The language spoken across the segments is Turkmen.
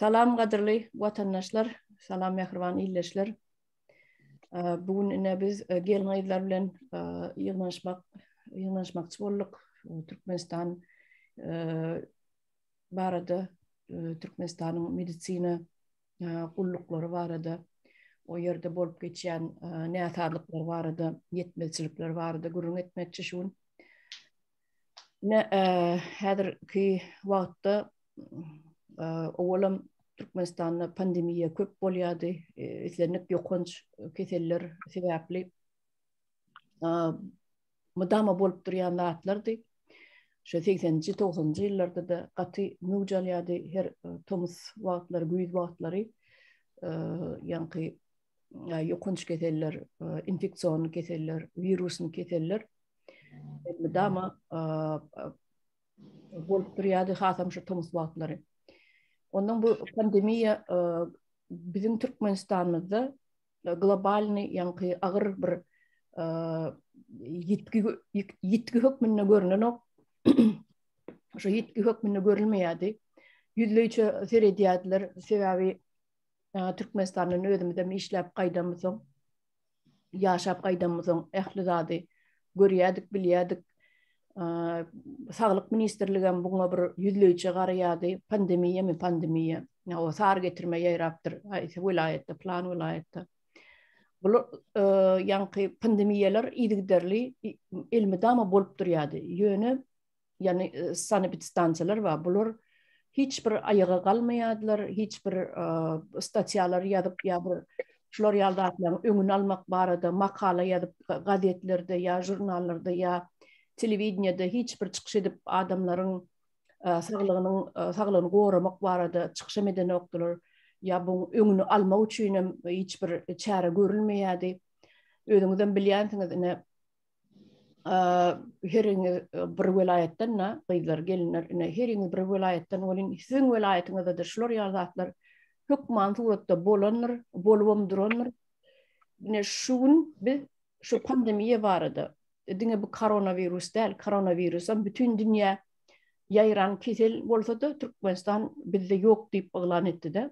Salam gadyrly watandaşlar, salam mähriban ildeşler. Bu gün ine biz e, gelin-gyzlar bilen e, ýygnanyşmak ýygnanyşmakçy bolduk. Türkmenistan e, barada, Türkmenistanyň medisina gulluklary barada, o ýerde bolup geçýän näsazlyklar barada, ýetmezçilikler barada gürrüň etmekçi şu gün. Ine, häzirki wagtda owalam Türkmenistanda pandemiýa köp bolýardy. Islendik ýokanç keseller sebäpli mydama bolup durýan zatlardy. Şu 80-nji, 90-njy ýyllarda-da gaty möwç alýardy her tomus wagtlary, güýz wagtlary ýaňky ýokanç keseller, infeksion keseller, wirusny keseller mydama bolup durýardy, hasam şu tomus wagtlary. Ondan bu pandemiýa biziň Türkmenistanymyzda globalny, ýaňky agyr bir ýitgi ýitgi hökmünde görünenok. Şu ýitgi hökmünde görülmeýärdi. Ýüzleýçe seredýärdiler, sebäbi Türkmenistandan özümizem işläp gaýdamyzsoň, ýaşap gaýdamyzsoň ähli zady görýärdik, bilýärdik. Saglyk ministrligem buňa bir ýüzleýçe garaýardy. Pandemiýamy, pandemiýa. O sary getirme ýaýrapdyr. Haýsy welaýatda, plan welaýatda. Bular ýaňky pandemiýalar yzygiderli elmydama bolup durýardy. Ýöne ýagny sanepidstansiýalar bar. Bular hiç bir aýaga galmaýardylar, hiç bir statýalar ýazyp ýa bir şular ýaly zatlaryň öňüni almak barada makala ýazyp gazetlerde ýa žurnallarda ýa telewideniýede hiç bir çykyş edip adamlaryň saglygynyň saglygyny goramak barada çykyşam edenokdylar. Ýa bu öňüni almak üçin hem hiç bir çäre görülmeýärdi. Özüňizem bilýänsiňiz ine heriňiz bir welaýatdan da gyzlar gelinler ine heriňiz bir welaýatdan welin siziň welaýatyňyzda-da şular ýaly zatlar hökman suratda bolandyr, bolubam durandyr. Ine şu gün biz şu pandemiýa barada diňe bu koronawirus däl, koronawirusam bütin dünýä ýaýran kesel bolsa-da Türkmenistan bizde ýok diýip yglan etdi-de.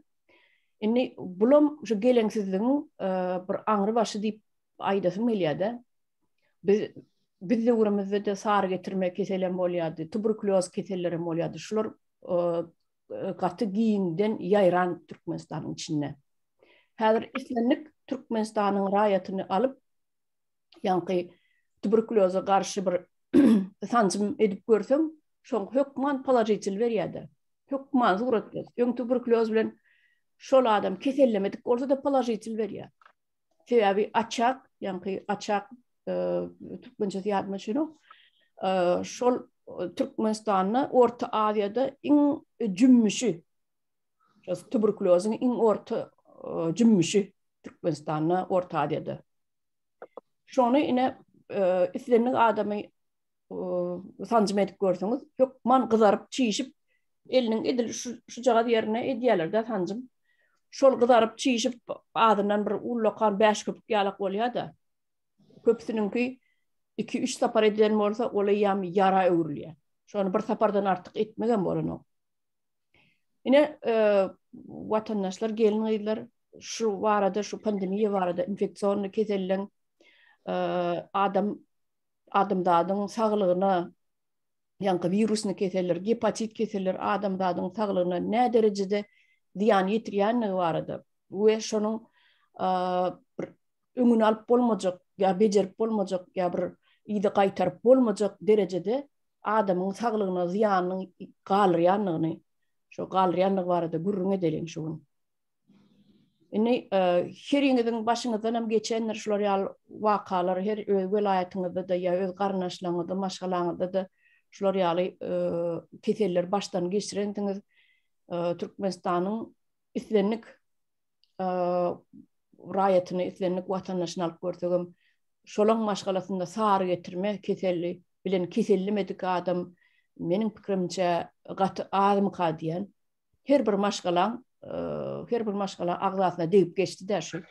Indi bulam şu geleňsizligiň bir aňry başy diýip aýdasym gelýär-de. Biz biz döwrümizde-de sary getirme keselem bolýardy, tuberkulýoz kesellerem bolýardy. Şular gaty giňden ýaýran Türkmenistanyň içinde. Häzir islendik Türkmenistanyň raýatyny alyp, ýaňky tuberkulýoza garşy bir sanjym edip görseň, şoň hökman položitel berýär-de. Hökman suratda. Öň tuberkulýoz bilen şol adam kesellemedik bolsa-da položitel berýär. Sebäbi açak, ýaňky açak türkmençesi ýadyma düşenok. Şol Türkmenistanda, Orta Aziýada iň jümmüşi, tuberkulýozyň iň orta jümmüşi Türkmenistanda, Orta Aziýada. Şony ine islendik adamy sanjym edip görseňiz, hökman gyzaryp, çişip, eliniň edil şu şujagaz ýerine edýärler-de sanjym. Şol gyzaryp, çişip, azyndan bir ullakan bäş köpük ýalak bolýar-da. Köpüsiniňki iki-üç sapar edilen bolsa, ol eýýäm ýara öwrülýär. Şony bir sapardan artyk etmegem bolanok. Ine, watandaşlar, gelin-gyzlar şu barada, şu pandemiýa barada, infeksionny keselleň adam adamzadyň saglygyna ýaňky wirusny keseller, gepatit keseller adamzadyň saglygyna nä derejede zyýan ýetirýändigi barada we şonuň bir öňüni alyp bolmajak ýa bejerip bolmajak ýa bir yza gaýtaryp bolmajak derejede adamyň saglygyna zyýanyny galdyrýandygyny, şo galdyrýandygy barada gürrüň edeliň şu gün. Indi heriňiziň başyňyzdan hem geçendir şular ýaly wakalar her öz welaýatyňyzda-da ýa öz garyndaşlaryňyzda, maşgalaňyzda-da şular ýaly keseller başdan geçirensiňiz. Türkmenistanyň islendik raýatyny, islendik watandaşyny alyp görsegem, şolaň maşgalasynda sary getirme keseli bilen kesellemedik adam meniň pikirimçe gaty azmyka diýen. Her bir maşgalaň, her bir maşgala agzasyna degip geçdi-de şu.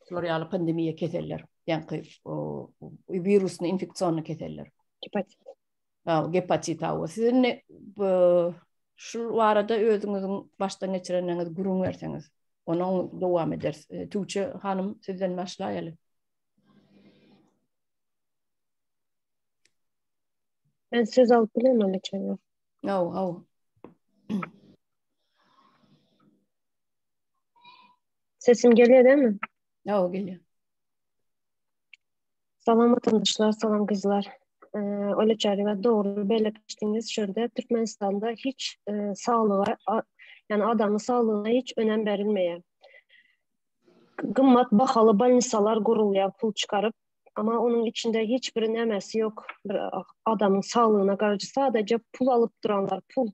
Şular ýaly pandemiýa keseller, ýaňky wirusny, infeksionny keseller. Gepatit. Ha, gepatit hawa. Siz indi bu. Şul barada özüňiziň başdan geçirenleriňizi gürrüň berseňiz. Onuň dowam ederis. E, Tuğçe hanym sizden başlaýaly. Men söz alyp bilemem geçen Aw, aw. Sesim gelýär değil mi? Aw, gelýär. Salam watandaşlar, salam gyzlar. Ee, Öyle çareva dogry belleşdiňiz. Şurada Türkmenistanda hiç e, saglyga, yani adamın saglygyna hiç önem berilmeýär. Gymmat bahaly bolnisalar gurulýar pul çykaryp, ama onuň içinde hiç bir nämesi yok. Bir adamın saglygyna garşy sadece pul alyp duranlar, pul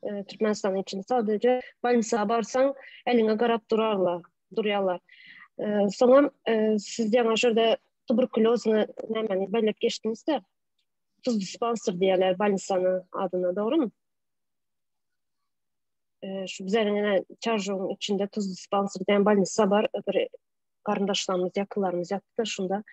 e, Türkmenistanyň içinde sadece bolnisa barsaň eliňe garap durarlar, durýarlar. E, soňam e, siz ýaňa şurada tuberkulozny nämeni belläp geçdiňiz-de. Tuz dispanser diýerler bolnisanyň adyna, dogrymy? E, şu bizleriň ene Çarjowyň içinde tuz dispanser diýen bolnisa bar. Bir garyndaşlarymyz, ýakynlarymyz ýatdy şunda.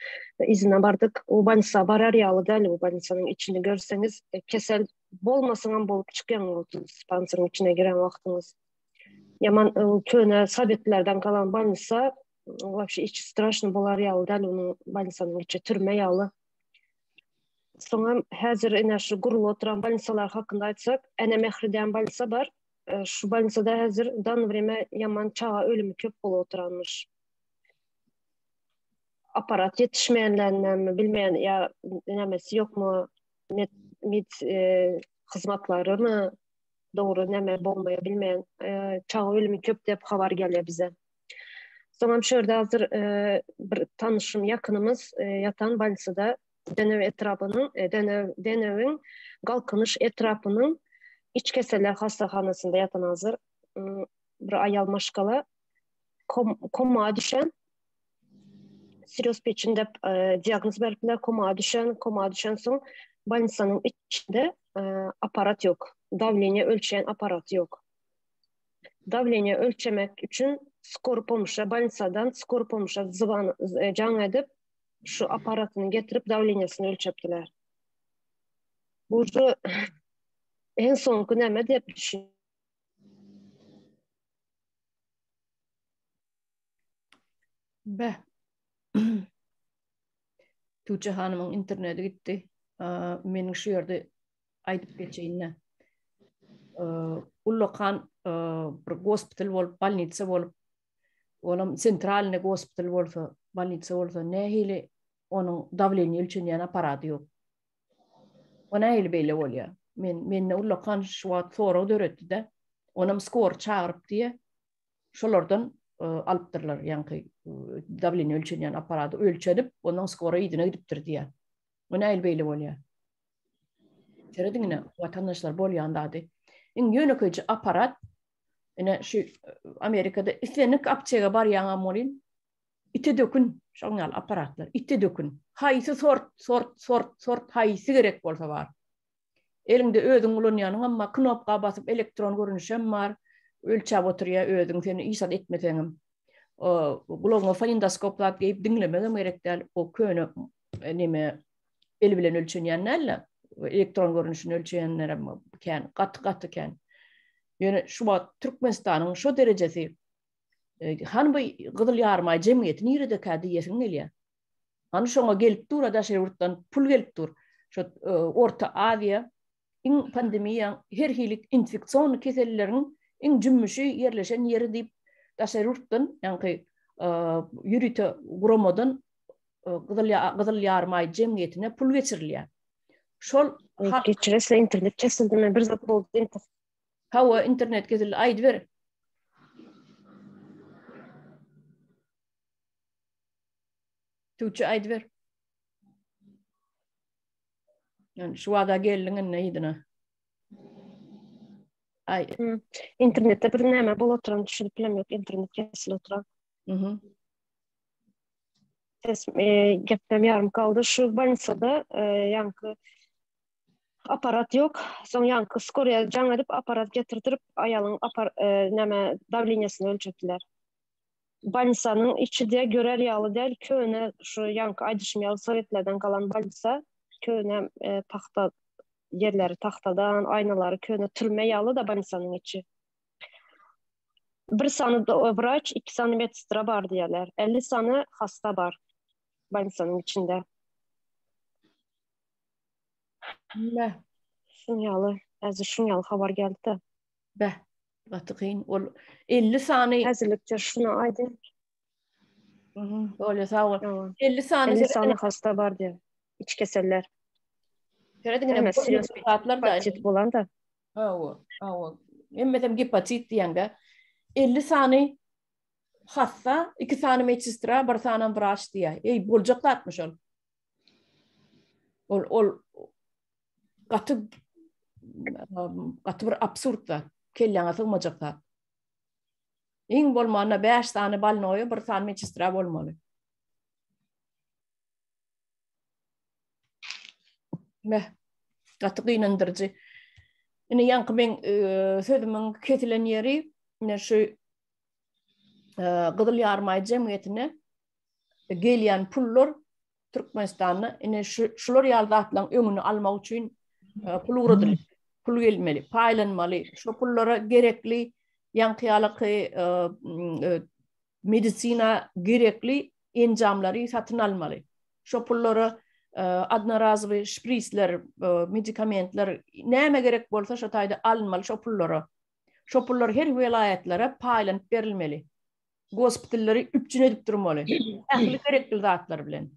Yzyna bardyk. O bolnisa barar ýaly däl, o bolnisanyň içini görseňiz, e, kesel bolmasaňam bolup çykýaň o dispanseriň içine giren wagtyňyz. Ýaman e, köne sowetlerden galan bolnisa, вообще içi страшно bolar ýaly däl onuň bolnisanyň içi türme ýaly. Soňam häzir ine şu gurulyp oturan bolnisalar hakynda aýtsak, Ene Mähri diýen bolnisa bar. E, şu bolnisada häzir dan vreme ýaman çaga ölümi köp bolup oturanmyş. Aparat ýetişmeýänlerindenmi bilmeýän ýa nämesi ýokmy med, med e, hyzmatlarymy dogry näme bolmaýar bilmeýän e, çaga ölümi köp diýip habar gelýär bize. Soňam şu ýerde hazir e, bir tanyşym ýakynymyz e, ýatan bolnisada Denew etrapynyň e, Denew Denewiň Galkynyş etrapynyň iç keseller hassahanasynda ýatan hazir bir aýal maşgala kom, koma düşen sirroz peçin dep e, diagnoz beripler koma düşen koma düşen soň bolnisanyň içinde e, aparat ýok dawleniýe ölçeýän aparat ýok dawleniýe ölçemek üçin skor pomşa bolnisadan skor pomşa zwan e, jaň edip şu aparatyny getirip dawleniýesini ölçepdiler. Bu en soňky näme diýip düşün. Be. Tuğçe hanymyň interneti gitdi. Meniň şu ýerde aýdyp geçeýin-de. Ullakan bir gospital bolup, bolnitsa bolup, olam sentralny gospital bolsa, bolnitsa bolsa nähili onuň dawleniýe ölçenýän apparady ýok. O nähili beýle bolýar? Men mende ullakan şu wagt sorag döretdi-de. Onam skor çagyryp diýe. Şolardan e, alypdyrlar, ýaňky e, dawleniýe ölçenýän apparady ölçedip, ondan skora yzyna gidipdir diýe. O nähili beýle bolýar? Serediň ine, watandaşlar bolýan zady. Iň ýönekeýje apparat ine şu e, Amerikada islendik apteka barýaňam bolyn, ite dökün, şoň ýaly apparatlar, ite dökün. Haýsy sort, sort, sort, sort, haýsy gerek bolsa bar. Eliňde özüň ulanýanyňam bar, knopka basyp elektron görnüşem bar. Ölçäp oturýar özüň seni iş zat etmeseňem. Gulagyňa fonendoskop zat geýip diňlemegem gerek däl. O köne e, neme el bilen ölçenýän däl-de, elektron görnüşini ölçeýänlerem kän, gaty-gaty kän. Ýöne şu wagt Türkmenistanyň şo derejesi e, hany bu Gyzyl Ýarymaý jemgyýeti niredekä diýesiň gelýär. Hany şoňa gelip dur, daşary ýurtdan pul gelip dur. Şo e, Orta Aziýa iň pandemiýa her hili infeksion keselleriň iň jümmüşi ýerleşen ýeri diýip daşary ýurtdan, ýaňky e, ýörite guramadan e, Gyzyl Gyzyl Ýarymaý jemgyýetine pul geçirilýär. Şol geçirese internet kesildi men bir zat boldy. Hawa, internet kesildi. Aýdyber. Tuğçe aýdyber. Yani şu wada geldiň indi yzyna. Ay. Hmm. Internetde bir näme bolup oturan düşünip bilem ýok. Internet kesilip oturan. Mhm. Ses e, gepem ýarym kaldy. Şu bolnisada e, ýaňky Aparat ýok. Soň ýaňky skorýa jaň edip aparat getirdirip aýalyň apar e, näme dawleniýesini ölçetdiler. Bolnisanyň içi de görer ýaly däl, köne şu ýaňky aýdyşym ýaly sowetlerden galan bolnisa, köne e, pagta. Ýerleri tagtadan, aýnalary köne türme ýaly-da bolnisanyň içi. Bir sany wraç, iki sany medsestra bar diýýärler. 50 sany hasta bar bolnisanyň içinde. Beh. Şuň ýaly, häzir şuň ýaly habar geldi-de. Beh, gaty kyn. Ol 50 sany Häzirlikçe şuny aýdyn. Mhm, bolýa sag bol. 50 sany 50 sany hasta bar diýýär. Iç keseller. Serediň ine zatlar da. Hepatit bolan da. Hawa, hawa. Hemmesem gepatit diýende 50 sany hassa, 2 sany medsestra, 1 sany wraç diýýär. Eý, boljak zatmy şol? Ol ol gaty gaty bir absurd zat. Kelläňe sygmajak zat. Iň bolmanda 5 sany bolnoýa, 1 sany medsestra bolmaly. Meh, gaty gynandyryjy. Ine ýaňky meň e, sözümiň kesilen ýeri, ine şu e, Gyzyl Ýarymaý jemgyýetine gelýän pullar Türkmenistanda ine şu şular ýaly zatlaryň öňüni almak üçin e, pul ugradylýar. Pul gelmeli, paýlanmaly. Şu pullara gerekli ýaňky ýalyky e, e, medisina gerekli enjamlary satyn almaly. Şo pullara odnorazowy şprisler, medikamentler näme gerek bolsa şo taýda alynmaly şo pullara. Şo pullar her welaýatlara paýlanyp berilmeli. Gospitalleri üpjün edip durmaly. Ähli gerekli zatlar bilen.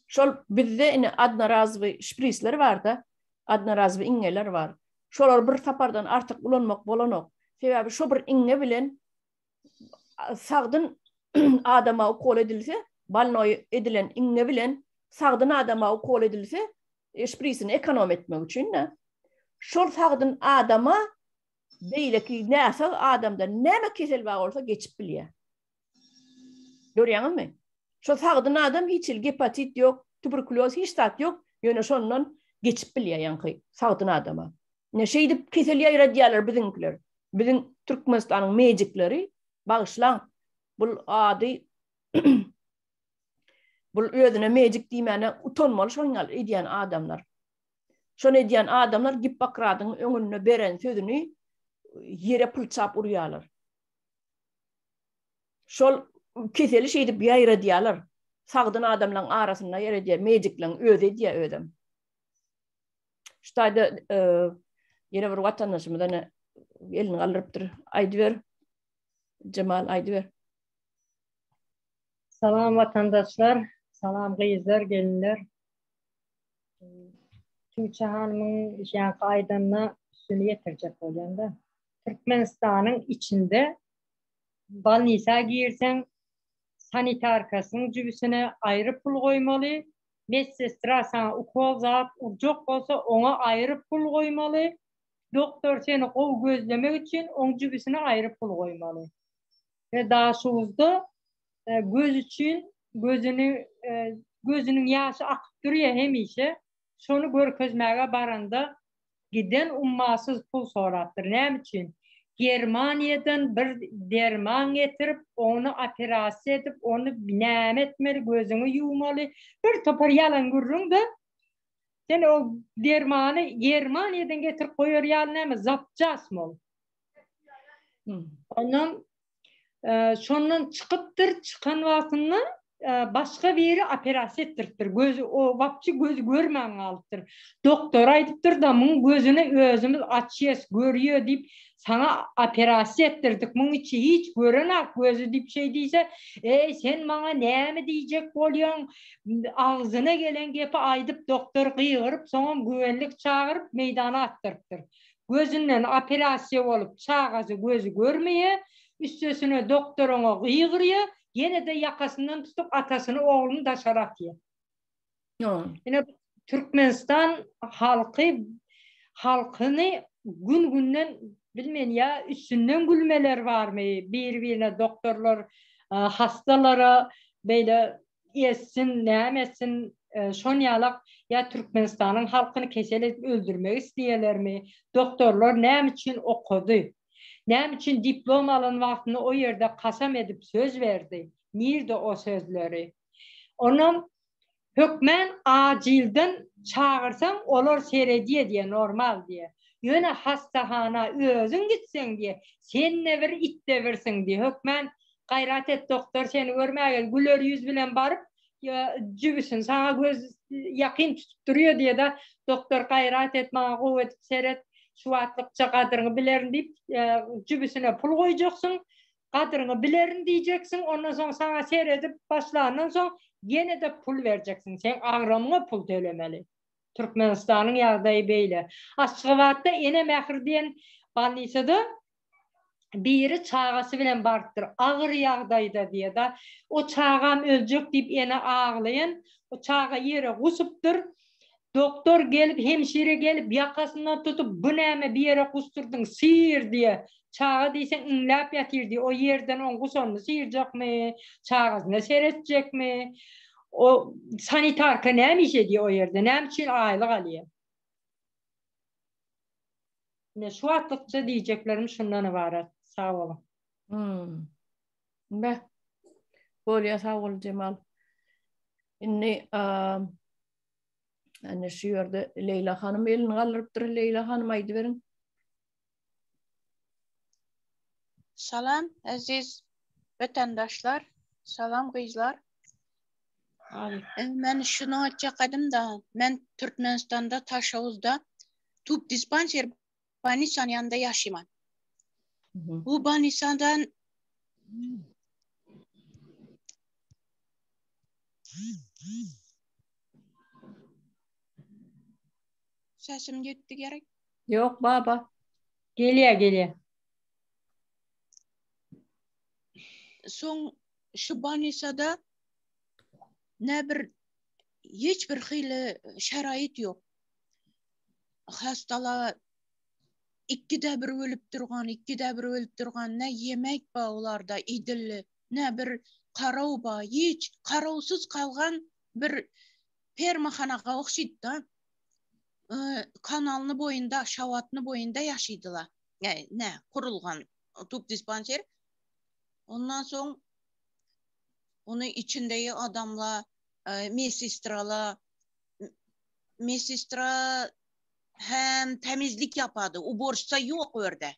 Şol bizde ine odnorazowy şprisler barda, odnorazowy iňňeler bar. Şolary bir sapardan artyk ulanmak bolanok. Sebäbi şo bir iňňe bilen sagdyn adama ukol edilse, bolnoý edilen iňňe bilen sagdyn adama ukol edilse, e, şprisini ekonom etmek üçin-de, şol sagdyn adama beýleki näsag adamda näme kesel bar bolsa geçip bilýär. Görýäňizmi? Şo sagdyn adam hiç hili gepatit ýok, tuberkulýoz hiç zat ýok, ýöne şondan geçip bilýär ýaňky sagdyn adama. Ine şeýdip kesel ýaýradýarlar biziňkiler. Biziň Türkmenistanyň medikleri, bagyşlaň, bul ady bul özüne medik diýmäne utanmaly şoň ýaly edýän adamlar. Şony edýän adamlar Gippokradyň öňünde beren sözüni ýere pylçap urýarlar. Şol keseli şeýdip ýaýradýarlar. Sagdyn adamlaryň arasynda ýaýradýar, medikleriň özi edýär özem. Şu taýda e, ýene bir watandaşymyz ene elini galdyrypdyr. Aýdyber. Jemal aýdyber. Salam watandaşlar, salam gyzlar, gelinler. Tüwçe hanymyň ýaňky aýdanyna üstüni ýetirjek bolýan-da. Türkmenistanyň içinde bolnisa girseň, sanitarkasynyň jübüsine aýry pul goýmaly, medsestra saňa ukol zat urjak bolsa oňa aýry pul goýmaly, doktor seni gowy gözlemek üçin oň jübüsine aýry pul goýmaly. We Daşoguzda göz üçin gözüni gözüniň ýaşy akyp durýar hemişe, şony görkezmäge baranda giden ummasyz pul sorapdyr. Näme üçin? Germaniýadan bir derman getirip, ony operasiýa edip, ony näme etmeli, gözüňi ýuwmaly, bir topar ýalan gürrüň-de. Sen o dermany Germaniýadan getirip goýar ýaly näme, zapçasmy ol? Ondan şondan çykypdyr, çykan wagtynda başga biri operasiýa etdiripdir. Gözi o wapçy gözi görmän galypdyr. Doktor aýdypdyr-da, muň gözüni özümiz açýas, görýär diýip, saňa operasiýa etdirdik. Muň içi hiç görenak gözi diýip şeý diýse, eý, sen maňa näme diýjek bolýaň? Agzyna gelen gepi aýdyp, doktor gygyryp, soňam güwenlik çagyryp, meýdana atdyrypdyr. Gözünden operasiýa bolup çagasy gözi görmeýä, üstesine doktor oňa gygyrýa, ýene-de ýakasyndan tutup atasyny ogluny daşary atýa. Ine Türkmenistan halky halkyny gün günden bilmen ýa üstünden gülmeler barmy bir birine doktorlar hastalara beýle etsin, näme etsin, şon ýalak ýa Türkmenistanyň halkyny kesel edip öldürmek isleýärlermi? Doktorlar näme üçin okady? Näme üçin diplom alan wagtynda o ýerde kasam edip söz berdi? Nirde o sözleri? Onam. Hökmän ajilden çagyrsaň olar seredýä diýä normal diýä. Ýöne hassahana özüň gitseň diýä sen-de bir it-de birsiň diýä. Hökmän gaýrat et doktor seni görmäge güler ýüz bilen baryp jübüsini saňa göz ýakyn tutup durýa diýä-de doktor gaýrat et maňa gowy edip seret şu wagtlykça gadyryňy bilerin diýip jübüsine pul goýjaksyň Gadyryňy bilerin diýjeksiň, ondan soň saňa seredip başlandan soň ýene-de pul berjeksiň. Seň agramyňa pul tölemeli. Türkmenistanyň ýagdaýy beýle. Aşgabatda Ene mähir diýen bolnisada biri çagasy bilen barypdyr. Agyr ýagdaýda diýe-de. O çagam öljek diýip ene aglaýan. O çaga ýere gusupdyr. Doktor gelip, hemşire gelip ýakasyndan tutup, bu näme bir ýere gusdurdyň, syr diýe. Çaga diýseň iňläp ýatyr diýe. O ýerden oň gusanyny syrjakmy, çagasyna seretjekmi? O sanitarka näme iş edýär o ýerde? Näme üçin aýlyk alýar? Ine şu wagtlykça diýjeklerim şundan ybarat. Sag boluň. Hmm. Beh. Bolýa sag bol Jemal. Indi Ene şu ýerde Leýla hanym elini galdyrypdyr. Leýla hanym aýdyberiň. Salam eziz wetandaşlar, salam gyzlar. Men şuny aýtjakadym da, men Türkmenistanda Taşawuzda tub dispanser bolnisanyň ýanynda ýaşaýman. Bu bolnisadan Sesim gitdi gerek. Ýok baba. Gelýär, gelýär. Soň şu bolnisada ne bir hiç bir hili şerait ýok. Hastalar ikide bir ölüp durgan, ikide bir ölüp durgan, ne yemek bar olarda idilli, ne bir karaw bar, hiç karawsyz kalgan bir fermahanaga ogşydy da. Kanalyny boýunda, Şawatny boýunda ýaşydylar. Ne, kurulgan tub dispanser. Ondan soň ony içindegi adamlar, medsestralar, medsestra hem temizlik yapady, uborşça ýok o ýerde.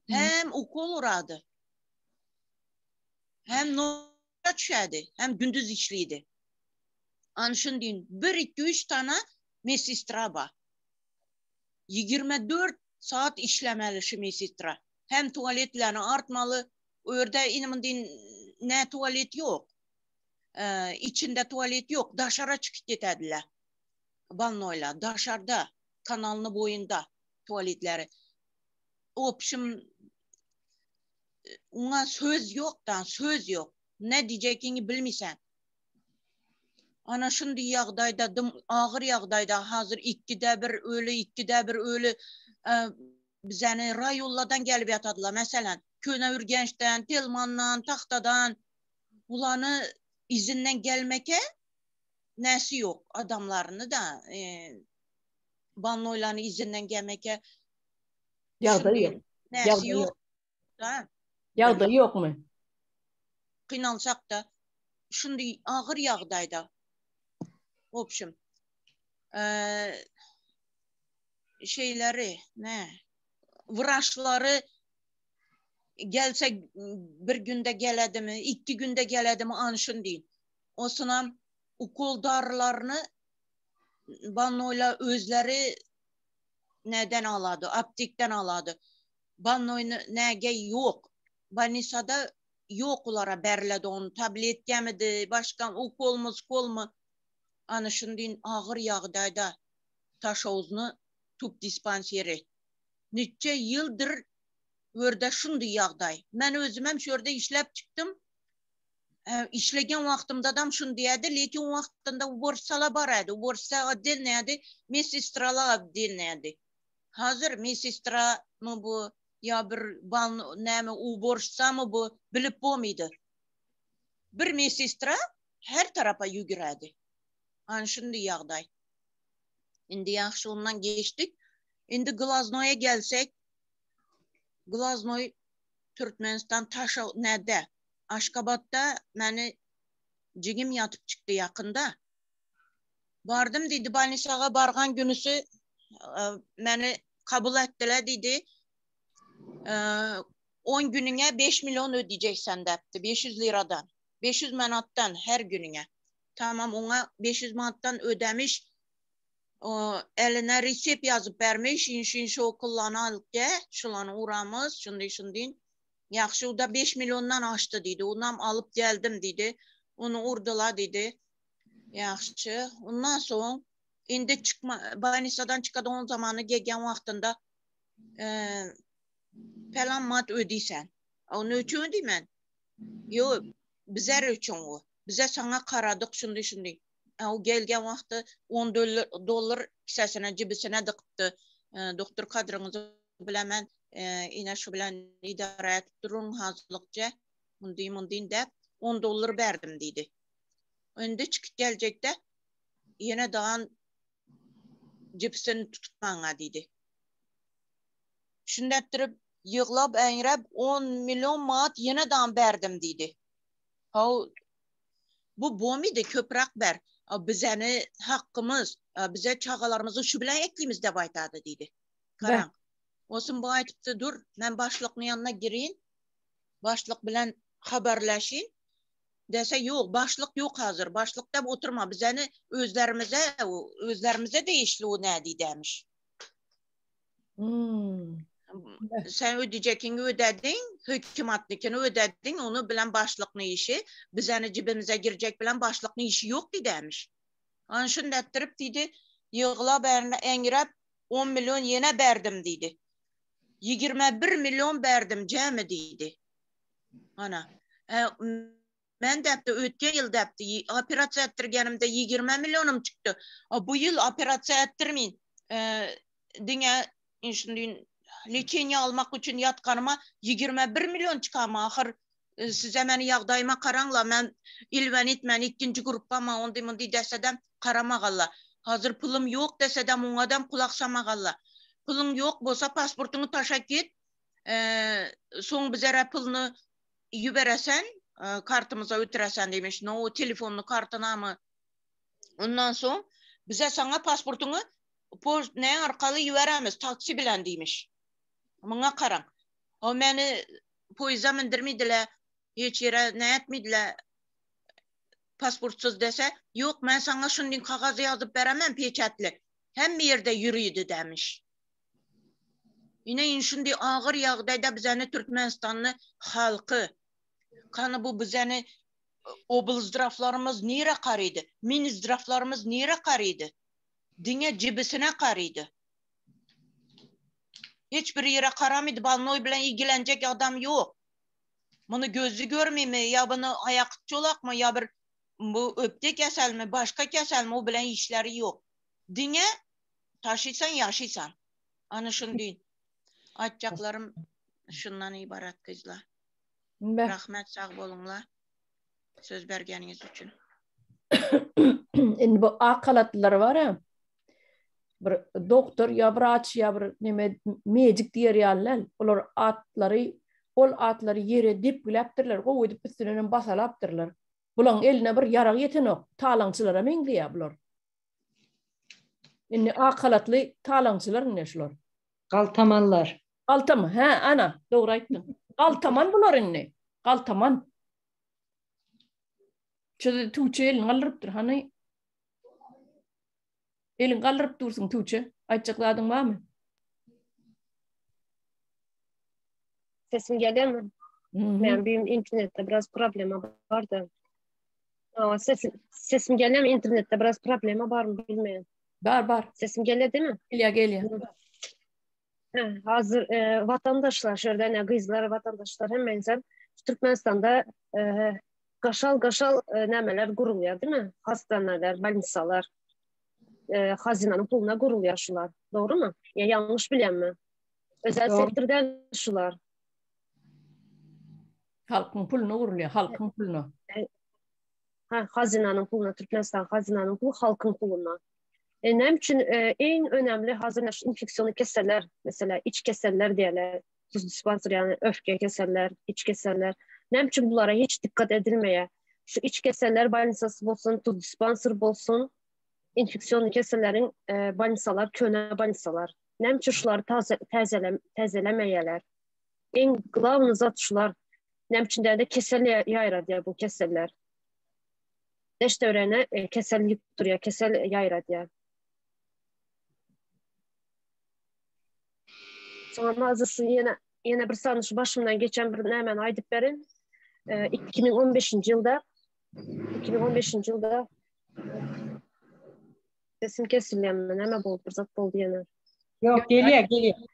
Hem ukol urady. Hem nobatça düşädi, hem gündüz işlidi. Ana şuny diýin, bir, iki, üç tane medsestra bar. 24 saat işlemeli şu medsestra. Hem tualetlerini artmaly, o ýerde indi muny ne tualet ýok. Içinde tualet ýok, daşara çykyp getädiler. Bolnoýlar daşarda, kanalyny boýunda tualetleri. Opşim oňa söz ýok da, söz ýok. Ne diýjekiňi bilmeýsen. Ana şundy ýagdaýda, dym agyr ýagdaýda hazir ikide bir öli, ikide bir öli bizeni raýonlardan gelip ýatadylar. Meselem, Köneürgençden, Telmandan, Tagtadan Bulany izinden gelmeke näsi ýok adamlaryny da bolnoýlany izinden gelmeke ýagdaý ýok. Näsi ýok. Da. Ýagdaý ýokmy? Kynansak da şundy agyr ýagdaýda. Wobşem. Şeyleri ne? Wraçlary gelse bir günde geledimi, ikki günde geledimi anşun deyin. Osunam ukol darılarını bannoyla özleri neden aladı? Aptekten aladı. Bannoynu nege yok. Banisada yok ulara beriledi onu tablet midi, başka ukol mu, skol mu? Ana şundiň agyr ýagdaýda Taşowuzny tub dispanseri. Niçe ýyldyr Örde şundy ýagdaý. Men özümem şu ýerde işläp çykdym. Işlegen wagtymdadam şundyýady, lekin o wagtynda uborşsalar bar edi. Uborşsa otdelnyýady, medsestralar otdelnyýady. Hazir medsestramy bu ýa bir näme uborşsamy bu bilip bomydy. Bir medsestra her tarapa ýügürädi. Ana şundy ýagdaý. Indi ýagşy ondan geçdik. Indi glaznoýa gelsek, Glaznoý Türkmenistan taşa näde? Aşgabatda meni jigim ýatyp çykdy ýakynda. Bardym diýdi, bolnisaga bargan günüsi e, meni kabul etdiler diýdi. E, 10 günüňe 5 milyon ödeyeceksen depdi. 500 liradan. 500 manatdan her günüňe. Tamam ona 500 manatdan ödemiş. O, eline resept yazıp vermiş. İnşin şu okullarını alıp gel. Şulanı uğramız. Şunday şunday. Yaxşı o da 5 milyondan aştı dedi. Ondan alıp geldim dedi. Onu urdular dedi. Yaxşı. Ondan sonra indi çıkma Banisadan çıkadı onun zamanı gelgen vaxtında e, falan mat ödeysen. O ne üçün ödeyim Yo, bizler üçün o. Bize sana karadık şunday şunday. E, o gelgen vaxtı 10 dollar, dollar kisesine, cibisine dıktı. E, doktor kadrınızı bilemem. E, yine şu bilen idare etip durun hazırlıkça. Munday munday dep 10 dollar verdim dedi. Önde çıkıp gelecek de yine daha cipsini tutup bana dedi. Şunda ettirip yığlap eňräp 10 milyon manat yine daha berdim dedi. Ha bu bomidi köprak ber. Bizeni hakkımız, bize çağalarımızı şu bilen ekleyimiz dep aytadı dedi. Karan. Olsun bu aytıptı dur, men başlıkның yanına gireyim. Başlık bilen haberleşin. Dese yok, başlık yok hazır. Başlık dep oturma. Bizeni özlerimize, özlerimize değişli o ne demiş. Hmm. Sen ödeyecekini ödedin, hükümetnikini ödedin, onu bilen başlıkны işi, bizeni cibimize girecek bilen başlıkны işi yok demiş. Ana şunu ettirip dedi, yığla eňräp 10 milyon yine berdim dedi. 21 milyon berdim cemi dedi. Ana. E, men depti ötken yıl depti operasiya ettirgenimde 20 milyonum çıktı. A, bu yıl operasiya ettirmeyin. E, diňe şimdi lечение almak için yatkanıma 21 milyon çıkama ahır e, size meni ýagdaýyma karaňla men ilwenit men ikinji gruppama ondy mundy desedem karamagalla. Hazır pulum yok desedem oňadam kulak samagalla. Pulun yok bolsa pasportuňy taşa git. E, soň bizere puluny ýüberesen, e, kartymyza ötüresen demiş. No telefonly kartyna mı? Ondan soň bize sana pasportuňy post ne arkaly ýüberemiz taksi bilen demiş. Muňa karaň. O meni poýeza mindirmediler, hiç ýere ne etmediler. Pasportsuz dese, yok men sana şunun kagazı yazıp beremem peçetli. Hem yerde yürüydü demiş. Yine şunday ağır ýagdaýda bizeni Türkmenistanly halky Kanı bu bizeni oblzdravlarymyz nire karydy? Minzdravlarymyz nire karydy? Diňe jibisine karydy. Hiç bir ýere karamydy, balnoy bilen ilgilenecek adam yok. Bunu gözü görmeymi, ya bunu ayak çolak mı, ya bir bu öpte kesel mi, başka kesel mi, o bilen işleri yok. Diňe taşıysan yaşıysan. Ana şunu deyin. Aytjaklarym şundan ibarat kızlar. Be. Rahmet sag boluňlar. Söz bergeniňiz üçin. Indi bu ak halatlylar bar ya. Bir doktor ya wraç ya bir neme mejik diýer ýalylar. Olar atlary, ol atlary ýere depgiläpdirler, gowy edip üstünden basalapdyrlar. Bulaň eline bir ýarag ýetenok, talaňçylara meňzeýär bular. Indi ak halatly talaňçylar indi şular. Galtamanlar. Galtaman, he, ana, dogry aýtdyň. Galtaman bular indi. Galtaman. Şu Tuğçe elini galdyrypdyr, hany? Elini galdyryp dursun Tuğçe. Aýtjak zadyň barmy? Sesim gelýär mi? Men bir internetde biraz problema bardy. Aa, sesim, sesim gelýär mi? Internetde biraz problema barmy bilmeýän. Bar, bar. Sesim gelýär değil mi? Gelýär, gelýär. He, hazır e, vatandaşlar, şurada ne gyzlar, vatandaşlar hem insan Türkmenistanda e, gaşal gaşal e, nämeler gurulýar, değil mi? Hastaneler, bolnisalar, e, hazinanın puluna gurulýar şular. Doğru mu? Ya yanlış bilen mi? Özel Doğru. sektörden şular. Halkyň puluna gurulýar, halkyň puluna. Ha, hazinanın puluna, Türkmenistan hazinanın pulu halkın puluna. E, näme üçin e, en önemli hazır infeksiyonlu keseller, mesela iç keseller diýerler, tuz dispanser yani öfke keseller, iç keseller. Näme üçin bulara hiç dikkat edilmeye? Şu iç keseller bolnisası bolsun, tuz dispanser bolsun. Infeksion keselleriň e, bolnisalar köne bolnisalar. Näme üçin şulary taze täzelem täzelemeýärler? Iň glawny zat şular. Näme üçin däde kesel ýaýradýar bu keseller. Deş-döwrene e, kesel ýükdürýär, kesel ýaýradýar. Soňra azı şu ýene ýene bir sany şu başymdan geçen bir nämäni aýdyp berin. E, 2015 ýylda 2015 ýylda sesim kesilýärmi? Näme boldy? Bir zat boldy ýene. Ýok, gelýär, gelýär.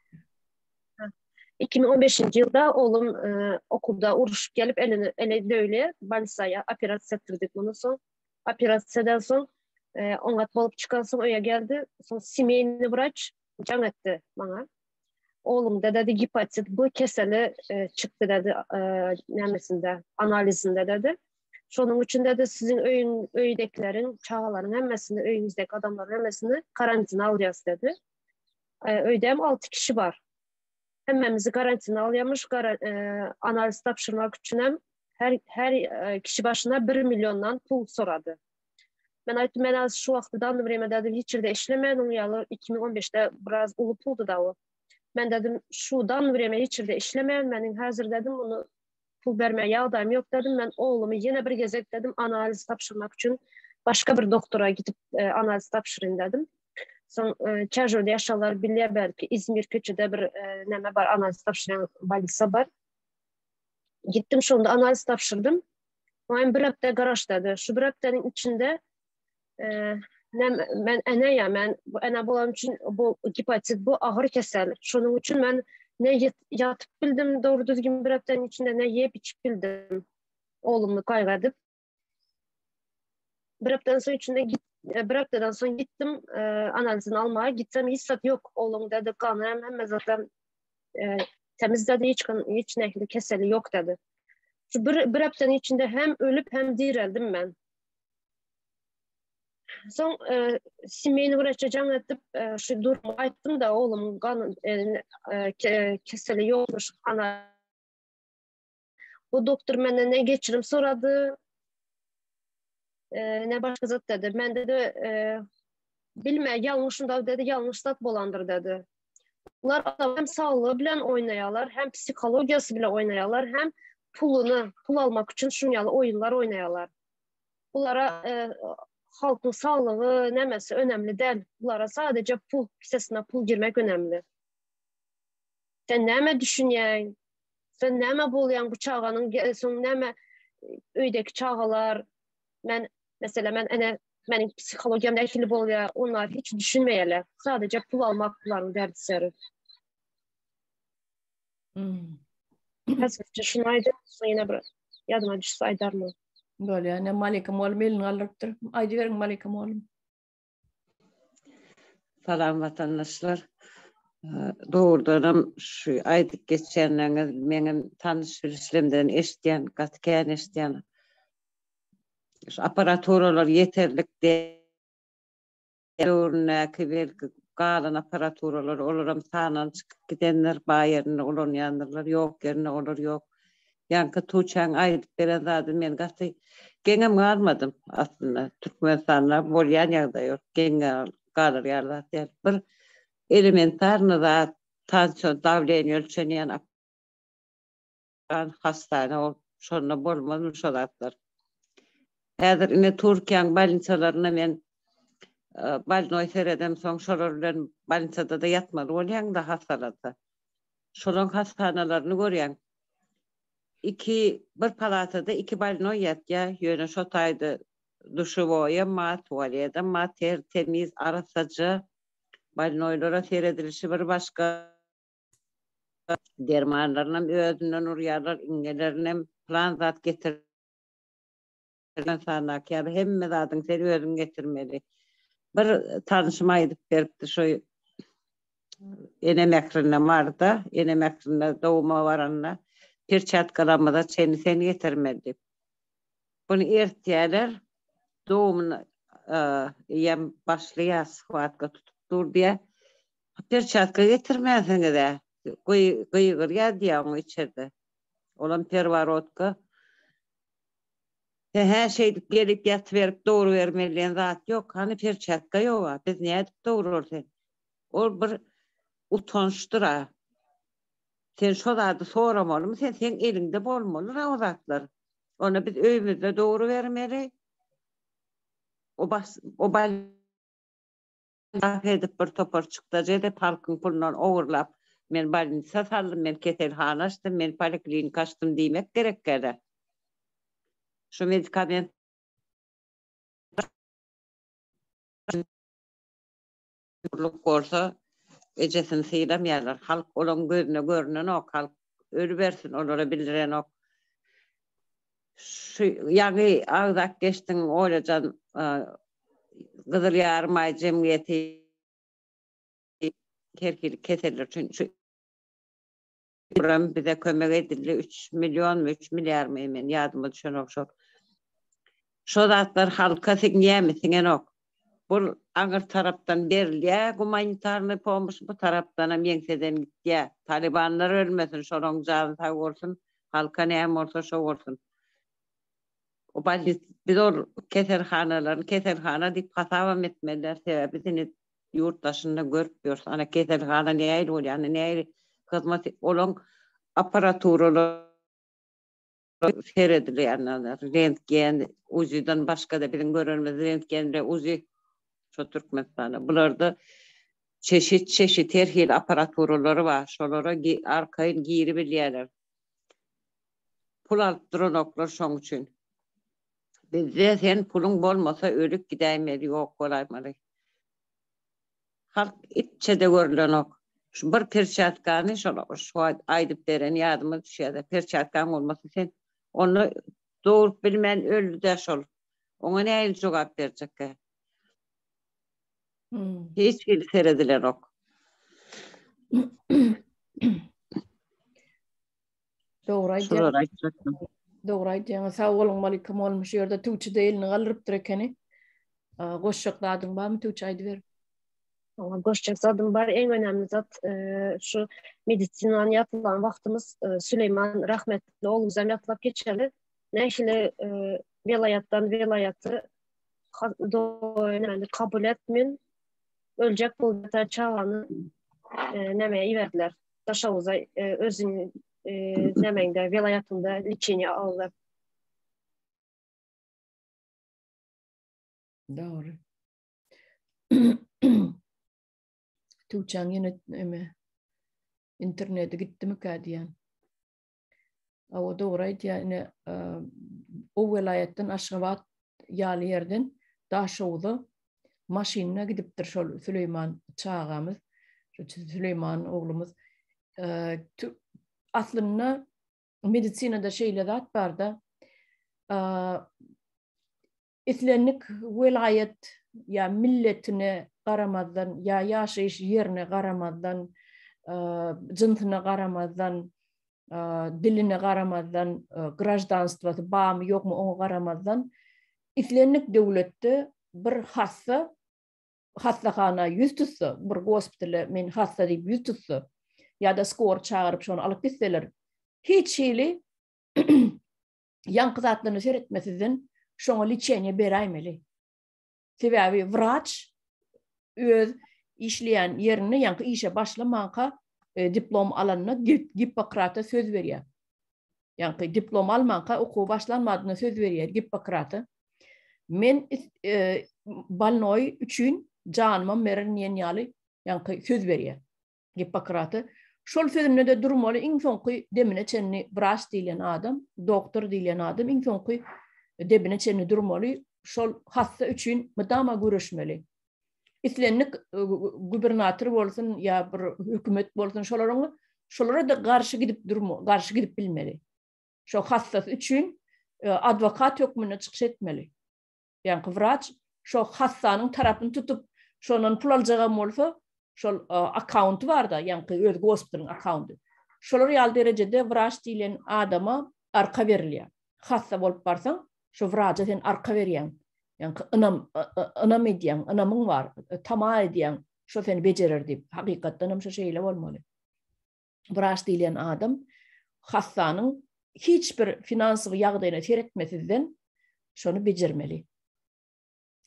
2015 ýylda oglum e, okulda uruşyp gelip elini ele döwle bolnisaya operasiýa etdirdik muny soň. Operasiýadan soň e, oňat bolup çykan soň öýe geldi. Soň semeyny wraç jaň etdi maňa. Oglumda dedi gepatit B keseli e, çykdy dedi e, nämesinde, analizinde dedi. Şonuň üçin dedi siziň öýüň öýdäkileriň, çagalaryň hemmesini, öýüňizdäki adamlaryň hemmesini karantina alýas dedi. E, öýde hem 6 kişi bar. Hemmemizi karantina alýarmyş, kara, e, analiz tapşyrmak üçin hem her her e, kişi başına 1 milyondan pul sorady. Men aýtdym, men az şu wagtda danny vremya dedim, hiç ýerde işlemän, oň ýaly 2015-de biraz uly puldy da o. Men dedim, şu danny vremya hiç ýerde işlemän, meniň häzir dedim, muny pul bermä ýagdaýym ýok dedim. Men oglumy ýene bir gezek dedim, analiz tapşyrmak üçin başga bir doktora gidip e, analiz tapşyryn dedim. Soň e, Çärjewde ýaşalar bilýär belki İzmir köçede bir e, näme bar, analiz tapşyran bolnisa bar. Gitdim şonda analiz tapşyrdym. Maýym bir hepde garaşdady. Şu bir hepdeniň içinde e, men ene ya men bu ene bolan üçin bu gepatit bu agyr kesel. Şonuň üçin men ne ýatyp bildim dogry düzgün bir hepdeniň içinde ne ýep içip bildim. Oglumy gaýgy edip. Bir hepdeden soň içinde git, e, bir hepdeden soň gitdim e, analizini almaga. Gitsem hiç zat yok. Oğlum dedi kanı hem hemme zaten e, temiz dedi hiç hiç nähili keseli yok dedi. Şu bir, bir hepdenin içinde hem ölüp hem direldim ben. Soň e, semeyny wraça jaň edip e, şu durumy aýtdym da oglumyň gan e, e, keseli ýokmuş ana Bu doktor menden ne geçirim sorady, e, ne başga zat dedi. Men dedi, e, bilme ýalňyşynda dedi, ýalňyş zat bolandyr dedi. Bular adam hem saglygy bilen oýnaýarlar, hem psihologiýasy bilen oýnaýarlar, hem puluny, pul almak üçin şuň ýaly oýunlar oýnaýarlar. Bulara e, halkyň saglygy nämesi önemli däl. Bulara sadece pul, kisesine pul girmek önemli. Sen näme düşünýäň? Sen näme bolýaň bu çaganyň soň näme öýdäki çagalar men mesela men ene meniň psihologiýam nähili bolýar onlar hiç düşünmeýärler. Sadece pul almak bularyň derdiseri. Hmm. Häzirçe şuny aýdýan, soň ýene bir ýadyma düşse aýdarman. Bolýar, ine Malika mugallym elini galdyrypdyr. Aýdyberiň Malika mugallym. Salam watandaşlar. Dogrudanam şu aýdyp geçýänleriňiz meňem tanyş bilişlerimden eşidýän, gaty kän eşidýän. Şu apparaturalar ýeterlik däl. Döwründäki belki galan apparaturalar olaram sandan çykyp gidendir, bar ýerinde ulanýandyrlar, ýok ýerinde olar ýok. Ýaňky Tuçaň aýdyp beren zady men gaty geňem galmadym aslynda. Türkmenistanda bolýan ýagdaý ol geň galar ýaly zat däl. Bir elementarny zat tansiýon dawleniýe ölçenýän apparat hassahana ol şonda bolmazmy şo zatlar. Häzir ine Türkiýäň bolnisalarynda men bolnoý seredemsoň şolar bilen bolnisada-da ýatmaly bolýaň-da hassalansa. Şolaň hassahanalaryny görýäň. Iki, bir palatada iki bolnoý ýatýar, ýöne şo taýda duşewoýam bar, tualedem bar, ter, temiz, arassaja. Bolnoýlara seredilişi bir başga. Dermanlarynam özünden urýarlar, iňňelerinem, pylan zat getir. Türkmenistandaky ýaly hemme zadyň sen özüň getirmeli. Bir tanşym aýdyp beripdi şo ene mährinde Maryda, ene mährinde doguma baranda perçatkalarymyza çenli sen getirmeli diýip. Buny ertýäler, dogumyny eýýäm başlaýar, swatka tutup dur diýýär. Perçatka getirmänsiňiz-ä, gygyrýar diýýär oňa içerde. Olam perwarotka. Hä şeýdip gelip ýatyberip dogrubermeli diýen zat ýok. Hany perçatka ýoga. Biz nädip dogrular sen. Ol bir utançdyr-a. Sen şo zady soramalymy sen seň eliňde bolmalyra o zatlar. Onda biz öýümizde dogrubermeli. O bas o Lap edip bir topar çykdajy edip halkyň pulundan ogurlap men bolnisa saldym men keselhana açdym men poliklinika açdym diýmek gerekgädä şu medikament Ogurlyk bolsa ejesini sylamaýarlar halk olaň gözüne görünenok halk ölübersin olara bildirenok Şu ýaňy agzap geçdiň Oljajan Gyzyl Ýarymaý jemgyýeti her hili keseller üçin şu buram bize kömek edildi 3 millionmy 3 milliardmy men ýadyma düşenok şol. Şo zatlar halka siňýämi siňenok. Bul aňyr tarapdan berilýä gumanitarnyý pomoş bu tarapdanam ýeňseden gitýä. Talibanlar ölmesin şolaň jany sag bolsun halka näme bolsa şo bolsun. O bolnit biz ol keselhanalaryny keselhana diýip hasabam etmeli däl sebäbi biz indi ýurt daşynda görüp ýörüs ana keselhana nähili bolýar ana nähili hyzmat olaň apparaturalary seredilýär rentgen UZI-dan başga-da biziň görenimiz rentgen we UZI şo Türkmenistanda bularda çeşit çeşit her hili apparaturalary bar şolara arkaýyn giribilýärler pul alyp duranoklar şoň üçin bizde sen puluň bolmasa ölüp gidäýmeli ýok bolaýmaly Halk itçe-de görülenok. Şu bir perçatkany şol şu aýdyp beren ýadyma düşýär-de, perçatkaň bolmasa sen onda dogrup bilmän öldi-dä şol. Oňa nähili jogap berjekkä? Hiç hili seredilenok. Dogry aýdýaň. Şulary aýtjakdym. Dogry aýdýaň. Sag boluň Malika mugallym şu ýerde Tüwçi-de elini galdyrypdyr ekeni. Goşjak zadyň barmy Tüwçi aýdyber. Oňa goşjak zadym bar. Iň önemli zat şu medisinany ýatlan wagtymyz Süleýman rahmetli oglumyzam ýatlap geçeli. Nähili welaýatdan welaýaty kabul etmen öljek boldy çagany näme iberdiler. Daşoguza özüň nämeňde welaýatyňda liçeniýe aldy. Dogry. Tüwçäň ýene eme interneti gitdimikä diýen. Awa dogry aýdýar ine o welaýatdan Aşgabat ýaly ýerden Daşoguza maşynda gidipdir şol Süleýman çagamyz, şu Süleýman oglumyz. Aslynda medisinada şeýle zat barda, islendik welaýat ýa milletine garamazdan, ýa ýaşaýyş ýerine garamazdan, jynsyna garamazdan, diline garamazdan, graždanstwasy barmy ýokmy oňa garamazdan, Islendik döwletde bir hassa hassahana ýüz tutsa, bir gospitale men hassa diýip ýüz tutsa, ýa-da skor çagyryp şony alyp gitseler, hiç hili ýaňky zatlaryna seretmesizden şoňa liçeniýe beräýmeli. Sebäbi wraç öz işleýän ýerinde ýaňky işe başlamanka e, diplom alanda Gippokrata söz berýär. Ýaňky diplom almanka okuw başlanmadyna söz berýär Gippokrata. Men e, bolnoý üçin janymam bererin diýen ýaly ýaňky söz berýär Gippokrata. Şol sözünde-de durmaly iň soňky demine çenli wraç diýlen adam, doktor diýlen adam iň soňky demine çenli durmaly, şol hassa üçin mydama göreşmeli. Islendik e, gubernator bolsun ýa bir hökümet bolsun şolaryň şolara da garşy gidip durma, garşy gidip bilmeli. Şo hassasy üçin e, adwokat hökmünde çykyş etmeli. Ýaňky wraç şo hassanyň tarapyny tutup, şondan pul aljagam bolsa, şol e, akkaunty barda, ýaňky öz gospitalyň akkaunty. Şolar ýaly derejede wraç diýlen adama arka berilýär. Hassa bolup barsaň, şo wraja sen arka berýäň. Ýaňky ynam ynam edýäň, ynamyň bar, tama edýäň, şo seni bejerer diýip. Hakykatdan hem şo şeýle bolmaly. Wraç diýlen adam hassanyň hiç bir finansowy ýagdaýyna seretmesizden. Şony bejermeli.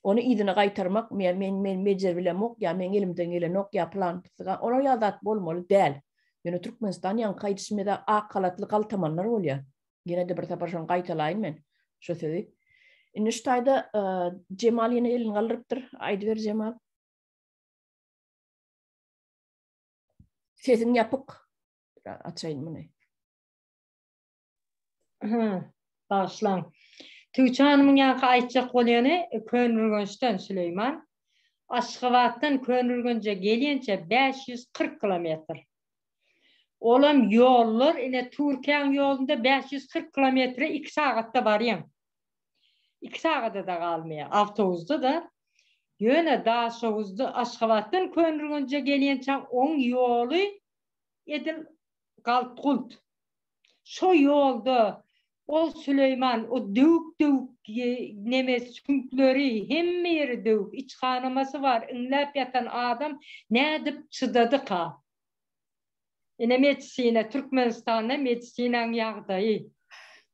Ony yzyna gaýtarmak, men men men bejerbilemok ýa meň elimden gelenok ýa pylan pysyga olar ýaly zat bolmaly däl. Ýöne Türkmenistan ýaňky aýdyşym ýa ak halatly galtamanlar bolýar. Ýene-de bir sapar şony gaýtalaýyn men şu sözi. Indi şu taýda Jemal ýene elini galdyrypdyr. Aýdyber Jemal. Sesiň ýapyk. Açaýyn muny. Hä, bagyşlaň. Tüwçi hanymyň ýaňky aýtjak bolýany Köneürgençden Süleýman. Aşgabatdan Köneürgenje gelýänçä 540 kilometr. Olam ýollar ine Türkiýäň ýolunda 540 kilometre 2 sagatda barýaň. 2 sagada-da galmaýar awtobusda-da. Ýöne Daşoguzda Aşgabatdan Köneürgenje gelýänçäň oň ýoly edil galt-gult. Şo ýolda ol Süleýman o döwük-döwük neme süňkleri hemme ýeri döwük, iç ganamasy bar, iňläp ýatan adam nädip çydadyka? Ine medisina, Türkmenistanda medisinaň ýagdaýy.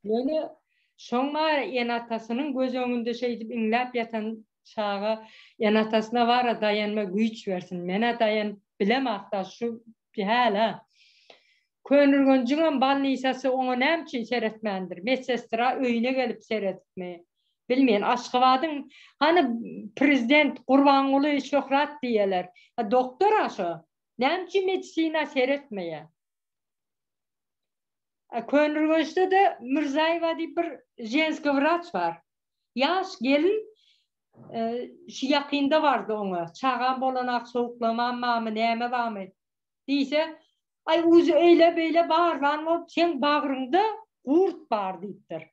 Ýöne şoň bar ene-atasynyň göz öňünde şeýdip iňläp ýatan çaga ene-atasyna bara daýanma güýç bersin. Menä daýanyp bilemok-da şu hälä. Köneürgenjiňem bolnisasy oňa näme üçin seretmändir? Medsestra öýüne gelip seredipmi? Bilmeýän. Aşgabadyň hany prezident Gurbanguly Şöhrat diýýäler. Doktor-a şo. Näme üçin medisina seretmeýär? Köneürgençde-de Mirzaýewa diýip bir ženskiý wraç bar. Ýaş gelin şu ýakynda bardy oňa. Çagam bolanak, sowuklamam barmy, näme barmy? Diýse, aý uzy eýle-beýle barlan bolup, seň bagryňda gurt bar diýipdir.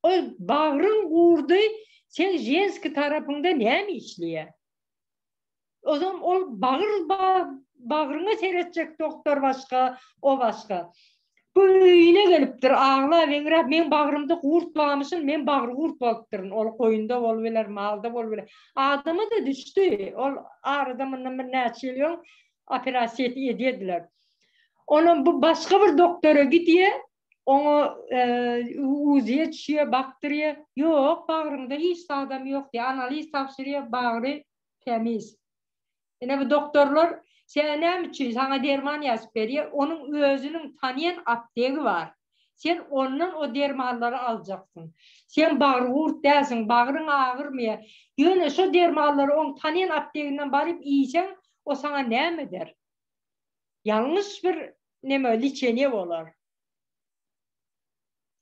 Ol bagryň gurdy seň ženskiý tarapyňda näme işleýär? Ozam ol bagyr bagryňa seretjek doktor başga, o başga. Bu öýüne gelipdir, aglap eňräp, meň bagrymda gurt barmyşyn, men bagry gurt bolupdyryn. Ol goýunda bolup biler, malda bolup biler. Adama-da düşdi. Ol arada mundan bir näçe ýyl öň operasiýa edýärdiler. Onam bu başga bir doktora gidýär, oňa UZI-ýe düşýär, bakdyrýar. Ýok, bagryňda hiç zadam ýok diýýär. Analiz tabşyrýar, bagry tämiz. Ine bu doktorlar sen näme üçin saňa derman ýazyp berýär, onuň özüniň tanýan aptegi bar. Sen ondan o dermanlary aljaksyň. Sen bagrygurt dälsiň, bagryň agyrmaýar. Ýöne şo dermanlary oň tanýan apteginden baryp iýseň, o saňa näme eder? Ýalňyş bir neme liçeniýe bolar.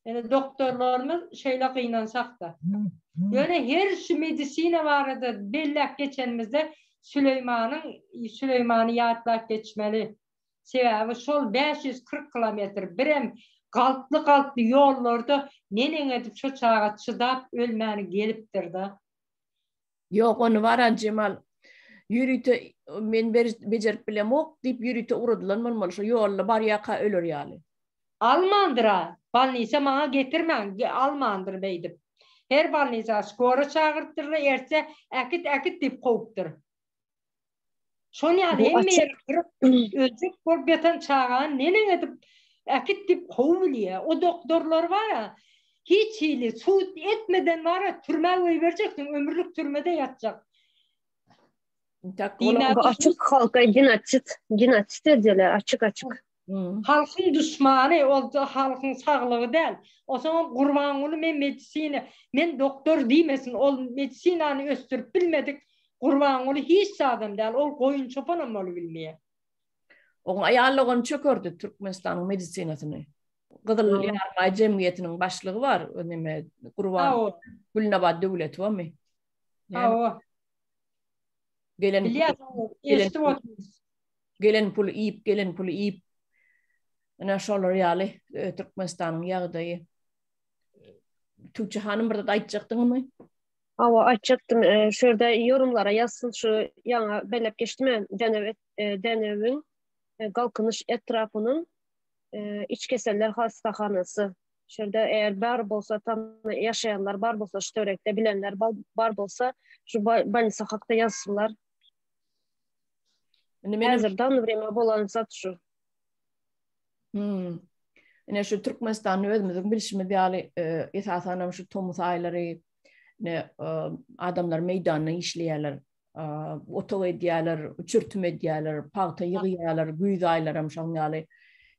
Ýöne doktorlarymyz şeýle gynansakda. Ýöne her şu medisina barada belläp geçenimizde Süleýmanyň Süleýmany ýatlap geçmeli. Sebäbi şol 540 kilometr birem galtly-galtly ýollarda neneň edip şo çaga çydap ölmäni gelipdir-da. Ýok, ony baran Jemal ýörite men bejerip bilemok diýip ýörite ugradylan bolmaly şo ýolda barýaka öler ýaly. Almandyr-a, bolnisa maňa getirmäň, almandyr beýdip. Her bolnisa skora çagyrypdyrlar, ertse äkit, äkit diýip kowupdyr. Şon ýaly hemme ýeri gyryp, öljek bolup ýatan çagany neneň edip äkit diýip kowubilýär. O doktorlar bar-a, hiç hili sud etmeden bar-a türmä goýberjeksiň, ömürlik türmede ýatjak. Bu açyk halka genosid, genosid edýärler, açyk-açyk. Halkyň duşmany, ol halkyň saglygy däl. Onsoňam Gurbanguly men medisina, men doktor diýmesin, ol medisinany ösdürip bilmedik Gurbanguly hiç zadam däl, ol goýun çopanam bolubilmeýär. Oň aýal dogany çökerdi Türkmenistanyň medisinasyny. Gyzyl Ýarymaý jemgyýetiniň başlygy bar, neme Gurban Gülnabat Döwletowamy? Hawa. Gelen Gelen puly iýip, gelen puly iýip. Ine şolar ýaly e, Türkmenistanyň ýagdaýy. Tugçe hanym bir zat aýtjakdyňmy? Hawa, aýtjakdym. E, şu ýerde ýorumlara ýazsyn şu ýaňa belläp geçdim Dänew e, Dänewiň Galkynyş etrapynyň iç keseller hastahanasy. Şu ýerde eger bar bolsa, tam ýaşaýanlar bar bolsa, şu töwerekde bilenler bar bolsa, şu bolnisa hakda ýazsynlar. Indi men Häzir dany vremya bolan zat şu. Hmm. Ine şu Türkmenistanda özümiziň bilşimiz ýaly, e, esasan hem şu tomus aýlary, Ne adamlar meýdanda işleýärler. Otag edýärler, çürtüm edýärler, pagta ýygýarlar, güýz aýlaram şoň ýaly.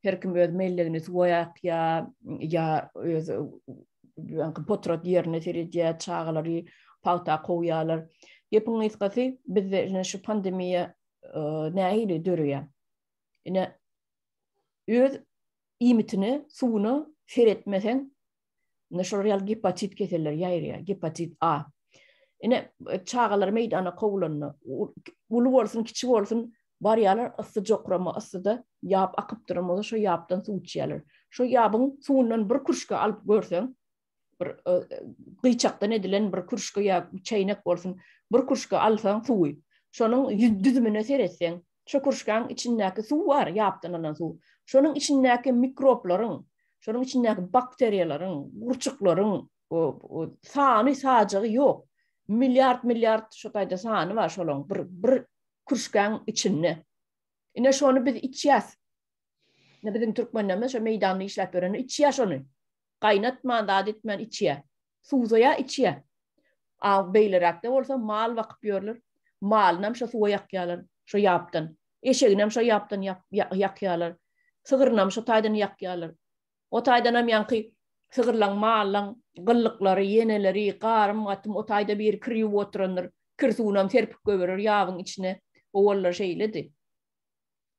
Her kim öz mellegini suwa ýakýar, ýa öz potrat ýerine seredýär, çagalary pagta kowýarlar. Gepiň gysgasy, bizde ine şu pandemiýa nähili döreýär? Ine öz iýmitine, suwuna seretmeseň, ine şolar ýaly gepatit keselleri ýaýraýar, gepatit A. Ine çagalar meýdana kowulanda, uly bolsun, kiçi bolsun, barýarlar yssy jokrama yssyda ýap akyp duran bolsa şo ýapdan suw içýärler. Şo ýabyň suwundan bir kürşge alyp görseň, bir gyýçakdan edilen bir kürşge ýa çeýnek bolsun, bir kürşge alsaň suwy, şonuň düzümine seretseň, şo kürşgäň içindäki suw bar, ýapdan alan suw. Şonuň içindäki mikroblaryň, şonuň içindäki bakteriýalaryň, gurçuklaryň sany sajagy ýok. Milliard milliard şo taýda sany bar şolaň bir bir kürşgäň içinde. Ine şony biz içýäs. Ine biziň türkmenlerimiz şo meýdanda işläp ýörenler içýär şony. Gaýnatman, zat etmän içýär. Suwsaýar, içýär. A beýleräkde bolsa mal bakyp ýörler. Malynam şo suwa ýakýarlar, şo ýapdan. Eşeginem şo ýapdan ýakýarlar. Sygrynam şo taýdan ýakýarlar. O taýdanam ýaňky sygyrlaň, mallaň gyllyklary, ýeneleri, garym-gatym o taýda biri kir ýuwup oturandyr. Kir suwunam serpip goýberer ýabyň içine. Owallar şeýledi.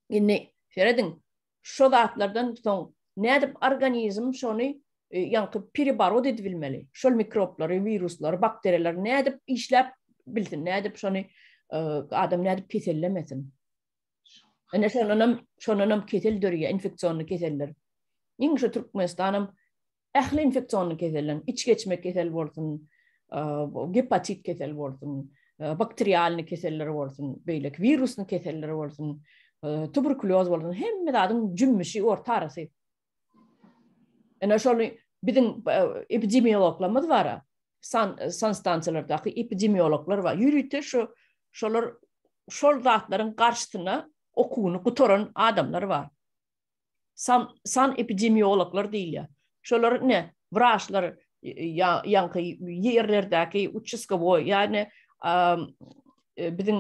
Indi serediň, şo zatlardan soň nädip organizm şony ýaňky pereborot edibilmeli? Şol mikroblary, wiruslary, bakteriýalary nädip işläp bilsin? Nädip şony adam nädip kesellemesin? Ine şondanam, şondanam kesel dörýär, infeksionny keseller. Iň şu Türkmenistanam Ähli infeksionly keselleriň, iç geçme kesel bolsun, gepatit kesel bolsun, bakterialny keseller bolsun, beýleki wirusny keseller bolsun, tuberkulýoz bolsun, hemme zadyň jümmüşi orta arasy. Ene şony biziň epidemiologlarymyz bar, san sanstansiýalardaky epidemiologlar bar. Ýörite şu şolar şol zatlaryň garşysyna okuwyny gutaran adamlar bar. San san epidemiologlar diýilýär. Şolar ine wraçlar ýa ýaňky ýerlerdäki uçastkowoý ýagny biziň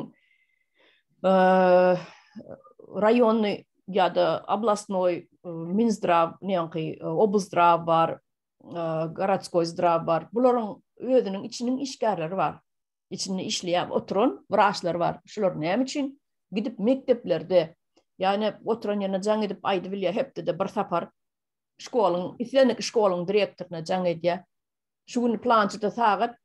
raýonny ýa-da oblastnoý minzdraw ýaňky oblzdraw bar, gorodskoý zdraw bar. Bularyň özüniň içiniň işgärleri bar. içinde işleýän oturan wraçlar bar. Şular näme üçin gidip mekdeplerde, ýagny oturan ýerine jaň edip aýdybilýär hepdede bir sapar şkoluň, islendik şkoluň direktoryna jaň edýär. Şu gün plançada sagat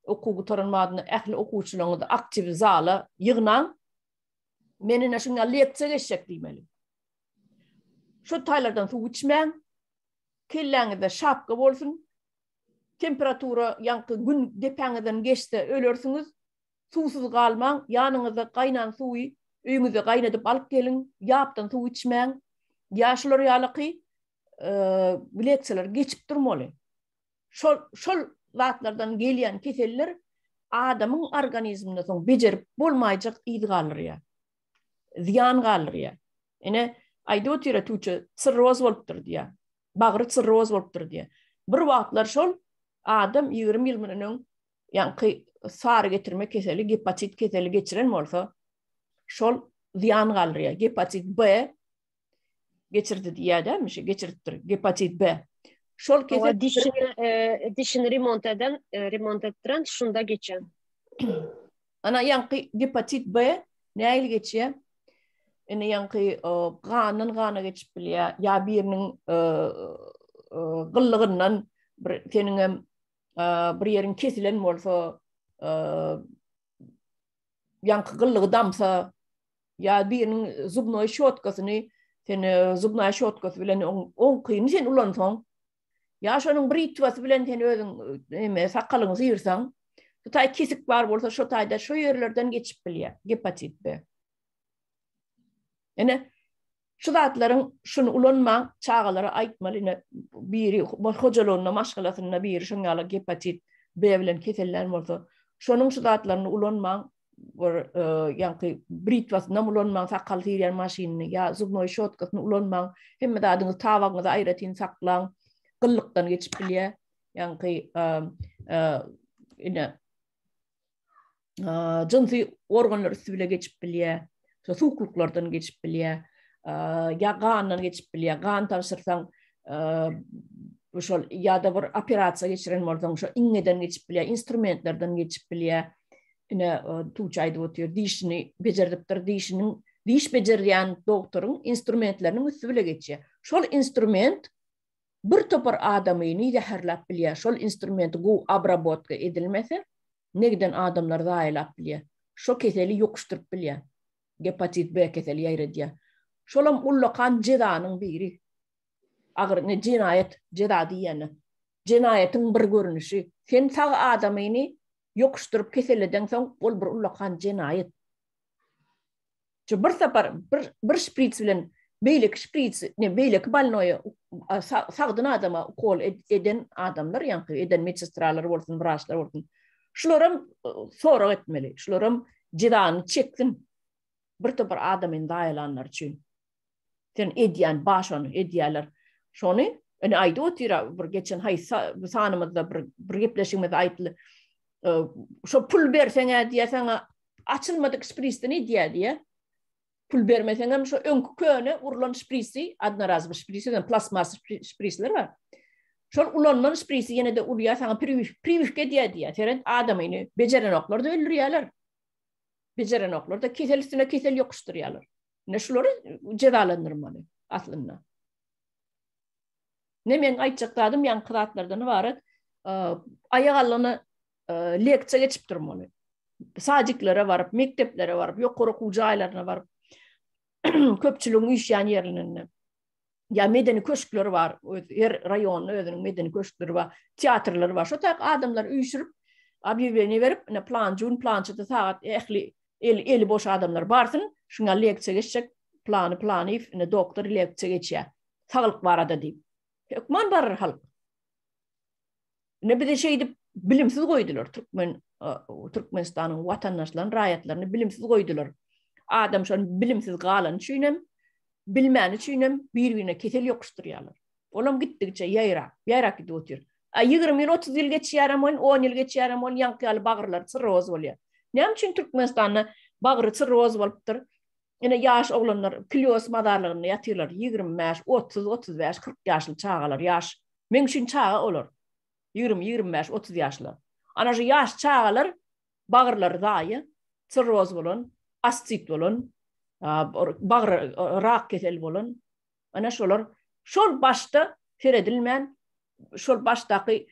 okuw gutaran badyna ähli okuwçylaryňyzy aktiw zala ýygnaň. Men ine şuňa leksiýa geçjek diýmeli. Şu taýlardan suw içmäň. Kelläňizde şapka bolsun. Temperatura ýaňky gün depäňizden geçse ölersiňiz. Suwsuz galmaň, ýanyňyzda gaýnan suwy öýüňizde gaýnadyp alyp geliň, ýapdan suw içmäň. Ýa şular ýalyky leksiýalar geçip durmaly. Şol şol zatlardan gelýän keseller adamyň organizminde soň bejerip bolmaýjak yz galdyrýar. Zyýan galdyrýar. Ine, aýdyp otyr-a Tuça, sirroz bolupdyr diýýär. Bagry sirroz bolupdyr diýýär. Bir wagtlar şol adam 20 ýyl mundan öň ýaňky sary getirme keseli, gepatit keseli geçiren bolsa, şol zyýan galdyrýar. Gepatit B geçirdi diýýär dälmi şu geçiripdir. Gepatit B. Şol kesel dişini e, dişini remont eden, e, remont etdiren şunda geçen. Ana ýaňky gepatit B nähili geçýär? Indi ýaňky gandan gana geçip bilýär, ýa biriniň gyllygyndan bir seniňem bir ýeriň kesilen bolsa, ýaňky gyllygy damsa, ýa biriniň zubnoý şotkasyny sen zubnaýa şotkasy bilen oňkyny sen ulansaň, Ýa şonuň britwasy bilen sen özüň neme sakalyňy syrsaň, şu taý kesik bar bolsa şo taýda şo ýerlerden geçip bilýär gepatit B. Ene şu zatlaryň şuny ulanmaň çagalara aýtmaly ine biri hojalygynda maşgalasynda biri şoň ýaly gepatit B bilen kesellän bolsa şonuň şu zatlaryny ulanmaň bir ýaňky britwasynam ulanmaň, sakal syrýan maşynyny ýa zubnoý şotkasyny ulanmaň, hemme zadyňyzy tabagyňyzy aýratyn saklaň, gyllykdan geçip bilýär. Ýaňky. Ine jynsy organlar üsti bile geçip bilýär. Şo suwuklyklardan geçip bilýär. Ýa gandan geçip bilýär. Gan tabşyrsaň, şol ýa-da bir operasiýa geçiren bolsaň, şo iňňeden geçip bilýär, instrumentlerden geçip bilýär. Ine, Tuğçe aýdyp otyr, dişini bejerdipdir, dişiniň diş bejerýän dogtoryň instrumentleriniň üsti bile geçýär. Şol instrument bir topar adamyny zäherläp bilýär. Şol instrumenti gowy obrabotka edilmese, ne giden adamlary zaýalap bilýär. Şo keseli ýokuşdyryp bilýär. Gepatit B keseli ýaýradýar. Şolam ullakan jezanyň biri. Agyr ne jenaýat, jeza diýýänä. Jenaýatyň bir görnüşi. Sen sag adamyny ýokuşdyryp keselledeňsoň, ol bir ullakan jenaýat. Şu bir sapar bir bir şprits bilen beýleki şprits, ne beýleki bolnoýa sagdyn adama ukol eden adamlar, ýaňky eden medsestralar bolsun, wraçlar bolsun. Şularam sorag etmeli. Şularam jezany çeksin. Bir topar adamyny zaýalanlar üçin. Sen edýän ba şony edýärler. Şony ine aýdyp otyr bir geçen haýsy sanymyzda bir bir gepleşigimizde aýtdy. Şo pul berseň-ä diýýär saňa açylmadyk şprisden edýär diýýär. Pul bermeseňem şo öňki köne urlan şprisi, odnorazowy şpris, özem plastmassa şprisler bar. Şol ulanylan şprisi ýene-de urýar saňa priwiwka edýär diýýär. Seret adamyny bejerenoklar-da öldürýärler. Bejerenoklar-da kesel üstüne kesel ýokuşdyrýarlar. Ine şulary jezalandyrmaly aslynda. Ne meň aýtjak zadym ýaňky zatlardan ybarat. Aýak alnyna leksiýa geçip durmaly. Sadiklere baryp, mekdeplere baryp, ýokary okuw jaýlaryna baryp, köpçüligiň üýşýän ýerlerinde ýa medeni köşkler bar, her raýonda özüniň medeni köşkleri bar, teatrlary bar. Şo tak adamlary üýşürip, obýawleniýe berip, ine plançy gün, plançyda sagat ähli eli, eli boş adamlar barsyn, şuňa leksiýa geçjek, plany planyýew, ine doktor leksiýa geçýär, saglyk barada diýip. Hökman barar halk. Ine bizi şeýdip bilimsiz goýdular, türkmen Türkmenistanyň watandaşlaryny, raýatlaryny bilimsiz goýdular. Adam şol bilimsiz galany üçin hem, bilmäni üçin hem bir-birine kesel ýokuşdyrýarlar. Olam gitdigiçe ýaýrap, ýaýrap gidip otyr. A 20 ýyl, 30 ýyl geçýärem ol, 10 ýyl geçýärem ol, ýaňky ýaly bagyrlar sirroz bolýar. Näme üçin Türkmenistanda bagry sirroz bolupdyr? Ine ýaş oglanlar Klios mazarlygynda ýatyrlar, 25, 30, 35, 40 ýaşly çagalar, ýaş. Meň üçin çaga olar. 20, 25, 30 ýaşlar. Ana şu ýaş çagalar bagyrlary zaýa, sirroz bolan, astit bolan, bagyr rak keseli bolan. Ana şolar şol başda seredilmän, şol başdaky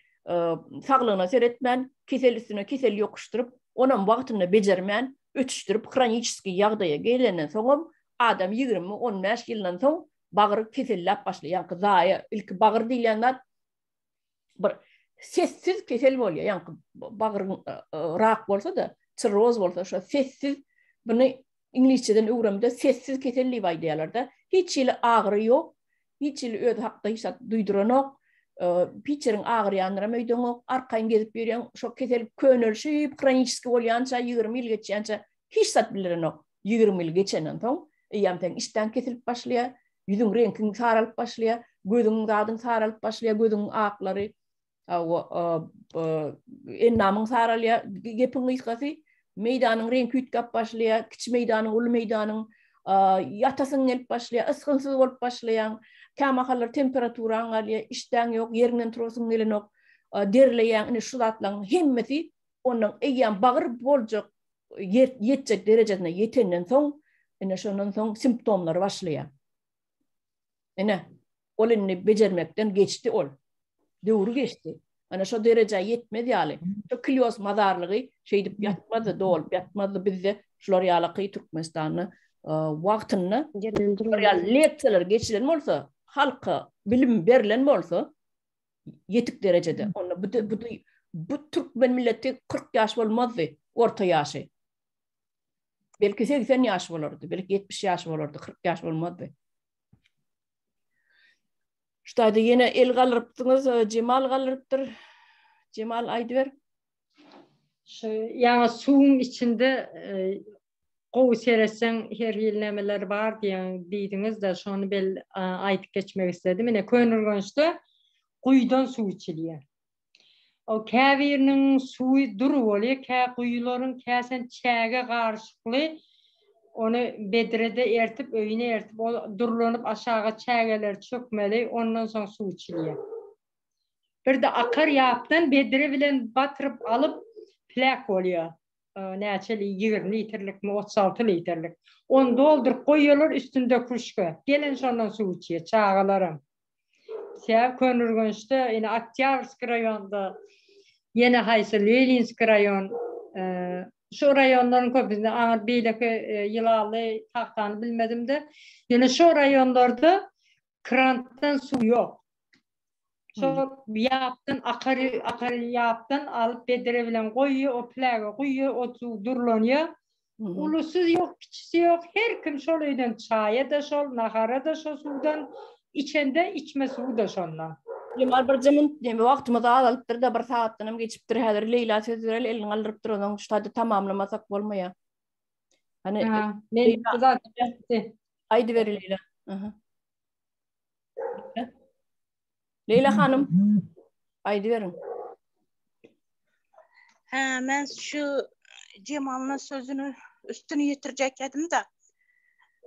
saglygyna seretmän, kesel üstüne kesel ýokuşdyryp, onam wagtynda bejermän, ötüşdirip, hroniçeskiý ýagdaýa gelenden soňam adam 20, 15 ýyldan soň bagyr keselläp başlaýar. Ýaňky zaýa, ilki bagyr diýilýän zat bir sessiz kesel bolýar. Ýaňky bagryň e, e, rak bolsa-da, sirroz bolsa, şo sessiz bunu iňlisçeden öwrenmde sessiz kesel diýip aýdýarlar-da. Hiç hili agyry ýok, hiç hili özi hakda hiç zat duýduranok. E, hiç ýeriň agyrýandyram öýdeňok, arkaýyn gezip ýörýäň. Şo kesel könelişip, hroniçeskiý bolýança, 20 ýyl geçýänçä hiç zat bildirenok. 20 ýyl geçenden soň, eýýäm seň işdäň kesilip başlaýar, ýüzüň reňkiň saralyp başlaýar, gözüň zadyň saralyp başlaýar, gözüň aklary, endamyň saralýar, gepiň gysgasy, meýdanyň reňki üýtgäp başlaýar, kiçi meýdanyň, uly meýdanyň, ýatasyň gelip başlaýar, ysgynsyz bolup başlaýaň, kämahallar temperaturaň galýar, işdäň ýok, ýeriňden turasyň gelenok, derleýäň, ine şu zatlaryň hemmesi ondan eýýäm bagyr boljak ýetjek derejesine ýetenden soň, ine şondan soň simptomlary başlaýar. Ine, ol indi bejermekden geçdi ol. Döwri geçdi. Ana şo derejä ýetmez ýaly, şo klios mazarlygy şeýdip ýatmazdy, dolup ýatmazdy bizde şular ýalaky Türkmenistanda wagtynda şular ýaly leksiýalar geçilen bolsa, halka bilim berlen bolsa, ýetik derejede. Onda bu bu bu türkmen milleti 40 ýaş bolmazdy, orta ýaşy. Belki 80 ýaş bolardy, belki 70 ýaş bolardy, 40 ýaş bolmazdy. Şu taýda ýene el galdyrypdyňyz, Jemal galdyrypdyr. Jemal aýdyber. Şu ýaňy suwuň içinde e, gowy seretseň her hili nämeler bar diýen diýdiňiz-de, şony bel aýdyp geçmek isledim. Ine Köneürgençde guýudan suw içilýär. O käbiriniň suwy dury bolýar, kä guýularyň käsem çäge garyşykly. Ony bedrede ertip, öýüne ertip, ol durlanyp aşaga çägeler çökmeli, ondan soň suw içilýär. Bir-de akar ýapdan bedre bilen batyryp alyp, pläk bolýar. Näçe 20 litrlikmi, 36 litrlik. Ony dolduryp goýýarlar üstünde kruşka. Gelen şondan suw içýär, çagalaram. Sebäbi Köneürgençde, ýene Oktýabrskiý raýonda, ýene haýsy Leninskiý raýon, şu raýonlaryň köpüsinde aňyr beýleki Ýylanly, Tagtany bilmedim-de, ýöne şu raýonlarda krantdan suw ýok. Şo ýapdan akar akar ýapdan alyp bedre bilen goýýar, o pläge guýýar, o suw durlanýar. Ulusy ýok, kiçisi ýok, her kim şol öýden çaýa-da şol, nahara-da şo suwdan, içende içme suwy-da şondan. Jemal birje minut neme wagtymyz azalypdyr-da bir sagatdanam geçipdir häzir Leýla söz bereli elini galdyryp dur onuň şu taýda tamamlamasak bolmaýar. Hany men bu zat aýdyberi Leýla. Aha. Leýla hanym aýdyberiň. Hä, men şu Jemalyň sözüni üstüni ýetirjek edim-de.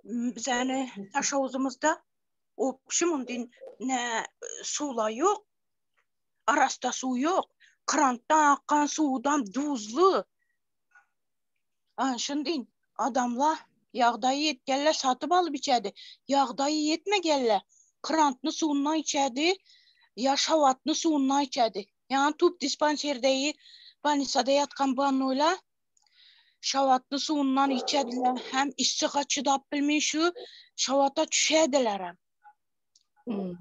Bizäni Daşoguzymyzda opşum indi ne suwla ýok. Arasta suw ýok. Krantdan akgan suwdan duzly. Ana şuny adamlar ýagdaýy ýetgenler satyp alyp içerdi. Ýagdaýy ýetmegenler krantny suwundan içerdi, ýa şawatny suwundan içerdi. Ýa tup dispanserdeýi bolnisada ýatkan bolnoýlar şawatny suwundan içerdiler. Hem issyga çydap bilmeý şu şawata düşerdiler hem. Hmm.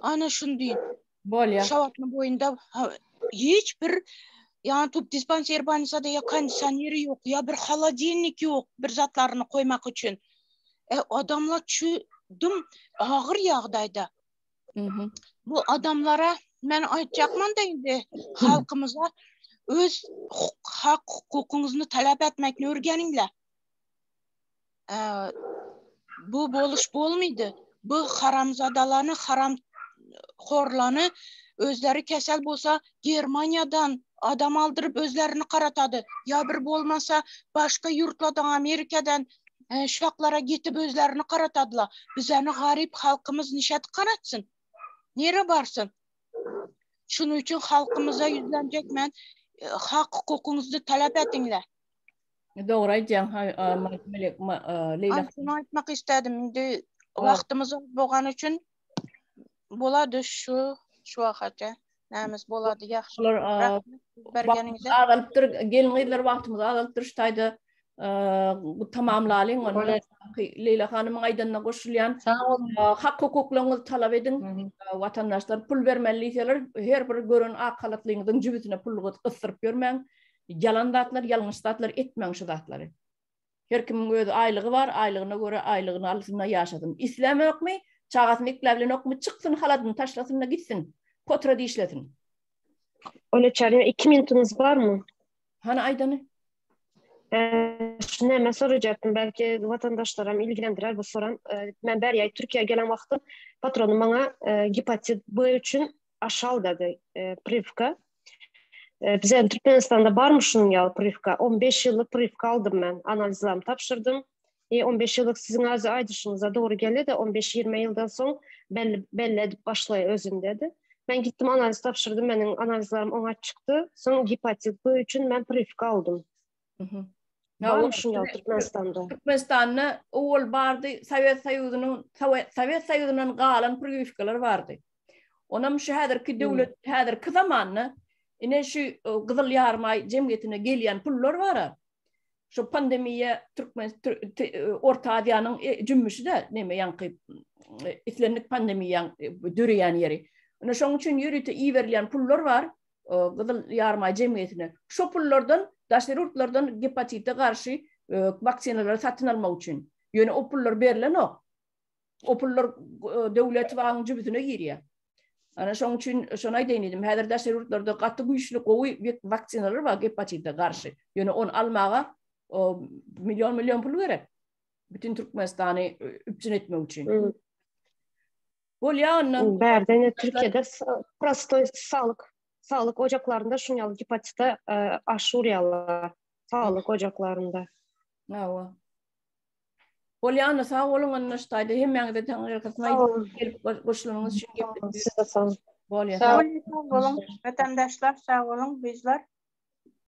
Ana şuny diýin. Bolýar. Şawatny boýunda hiç bir ýa tup dispanser bolnisada ýa kondisioner ýok, ýa bir holodilnik ýok bir zatlaryny koýmak üçin. E, adamlar şu dum agyr ýagdaýda. Mhm. Bu adamlara men aýtjakman da indi halkymyza öz hak hukukyňyzy talap etmekni öwreniňler. Bu boluş bolmydy. Bu haramzadalany, haram horlany özleri kesel bolsa Germaniýadan adam aldyryp özlerini garatady. Ýa bir bolmasa başga ýurtlardan Amerikadan e, şaklara gitip özlerini garatadylar. Bizeni garyp halkymyz nişet garatsyn? Nere barsyn? Şunuň üçin halkymyza ýüzlenjek men e, hak hukukyňyzy talap ediňler. Dogry aýdýaň, Melek, Leýla. Şuny aýtmak istedim. Indi wagtymyz bolgany üçin bolady şu şu wagtça. Nämes bolady ýagşy. Bergeniňize. Azalypdyr, gelin gyzlar wagtymyz azalypdyr şu taýda tamamlalyň onda. Leýla hanymyň aýdanyna goşulýan. Sag boluň. Hak hukuklaryňyzy talap ediň. Watandaşlar pul bermeli diýseler, her bir gören ak halatlyňyzyň jübüsine pul gysdyryp ýörmäň. Ýalan zatlar, ýalňyş zatlar etmäň şu zatlary. Her kimiň öz aýlygy bar, aýlygyna görä aýlygyny alsyn-da ýaşasyn. Islämokmy, çagasyny ekläbilenokmy, çyksyn haladyny taşlasyn-da gitsin, potrat işlesin. Oля Çarina, 2 minutyňyz barmy? Hany aýdany? Şu näme sorajakdym, belki watandaşlaram ilgilendirer bu soran. Men bärýä Türkiýä gelen wagtym patronym maňa gepatit B üçin aşy al dedi, priwka. Bize Türkmenistanda barmy şunuň ýaly priwka? 15 ýyllyk priwka aldym men, analizlerimi tabşyrdym. E 15 ýyllyk siziň azy aýdyşyňyza dogry geldi-de, 15-20 ýyldan soň belli belli edip başlaý özüni dedi. Men gitdim analiz tabşyrdym, meniň analizlerim oňat çykdy. Soň gepatit B üçin men priwka aldym. Barmy şunuň ýaly Türkmenistanda? Türkmenistanda owal bardy, Sowet Soýuzynyň Sowet Soýuzyndan galan priwkalar bardy. Onam şu häzirki döwlet, häzirki zamanda ine şu e, Gyzyl Ýarymaý jemgyýetine gelýän pullar bara. Şu pandemiýa Türkmen e, Orta Aziýanyň e, jümmüşi de neme ýaňky islendik pandemiýaň döreýän ýeri. Ine şoň üçin ýörite iberilýän pullar bar Gyzyl Ýarymaý jemgyýetine. Şo pullardan daşary ýurtlardan gepatite garşy waksinalary satyn almak üçin. Ýöne o pullar berlenok. O pullar e, döwlet bagyň jübüsine girýär. Ana şoň üçin şony aýdaýyn diýdim. Häzir daşary ýurtlarda gaty güýçli gowy waksinalar bar gepatite garşy. Ýöne ony almaga million million pul gerek. Bütün Türkmenistany e, üpjün etmek üçin. Hmm. Bolýar onda. Bärde ne Türkiýede prostoý saglyk. Saglyk ojaklarynda şuň ýaly gepatite aşy urýarlar. Saglyk ojaklarynda. Hawa. Bolýa sag boluň onda şu taýda hemmäňize taňryýalkasyn aýdyp gelip goşulanyňyz üçin gepleşdik. Size sag. Bolýa. Sag boluň. Watandaşlar sag boluň gyzlar.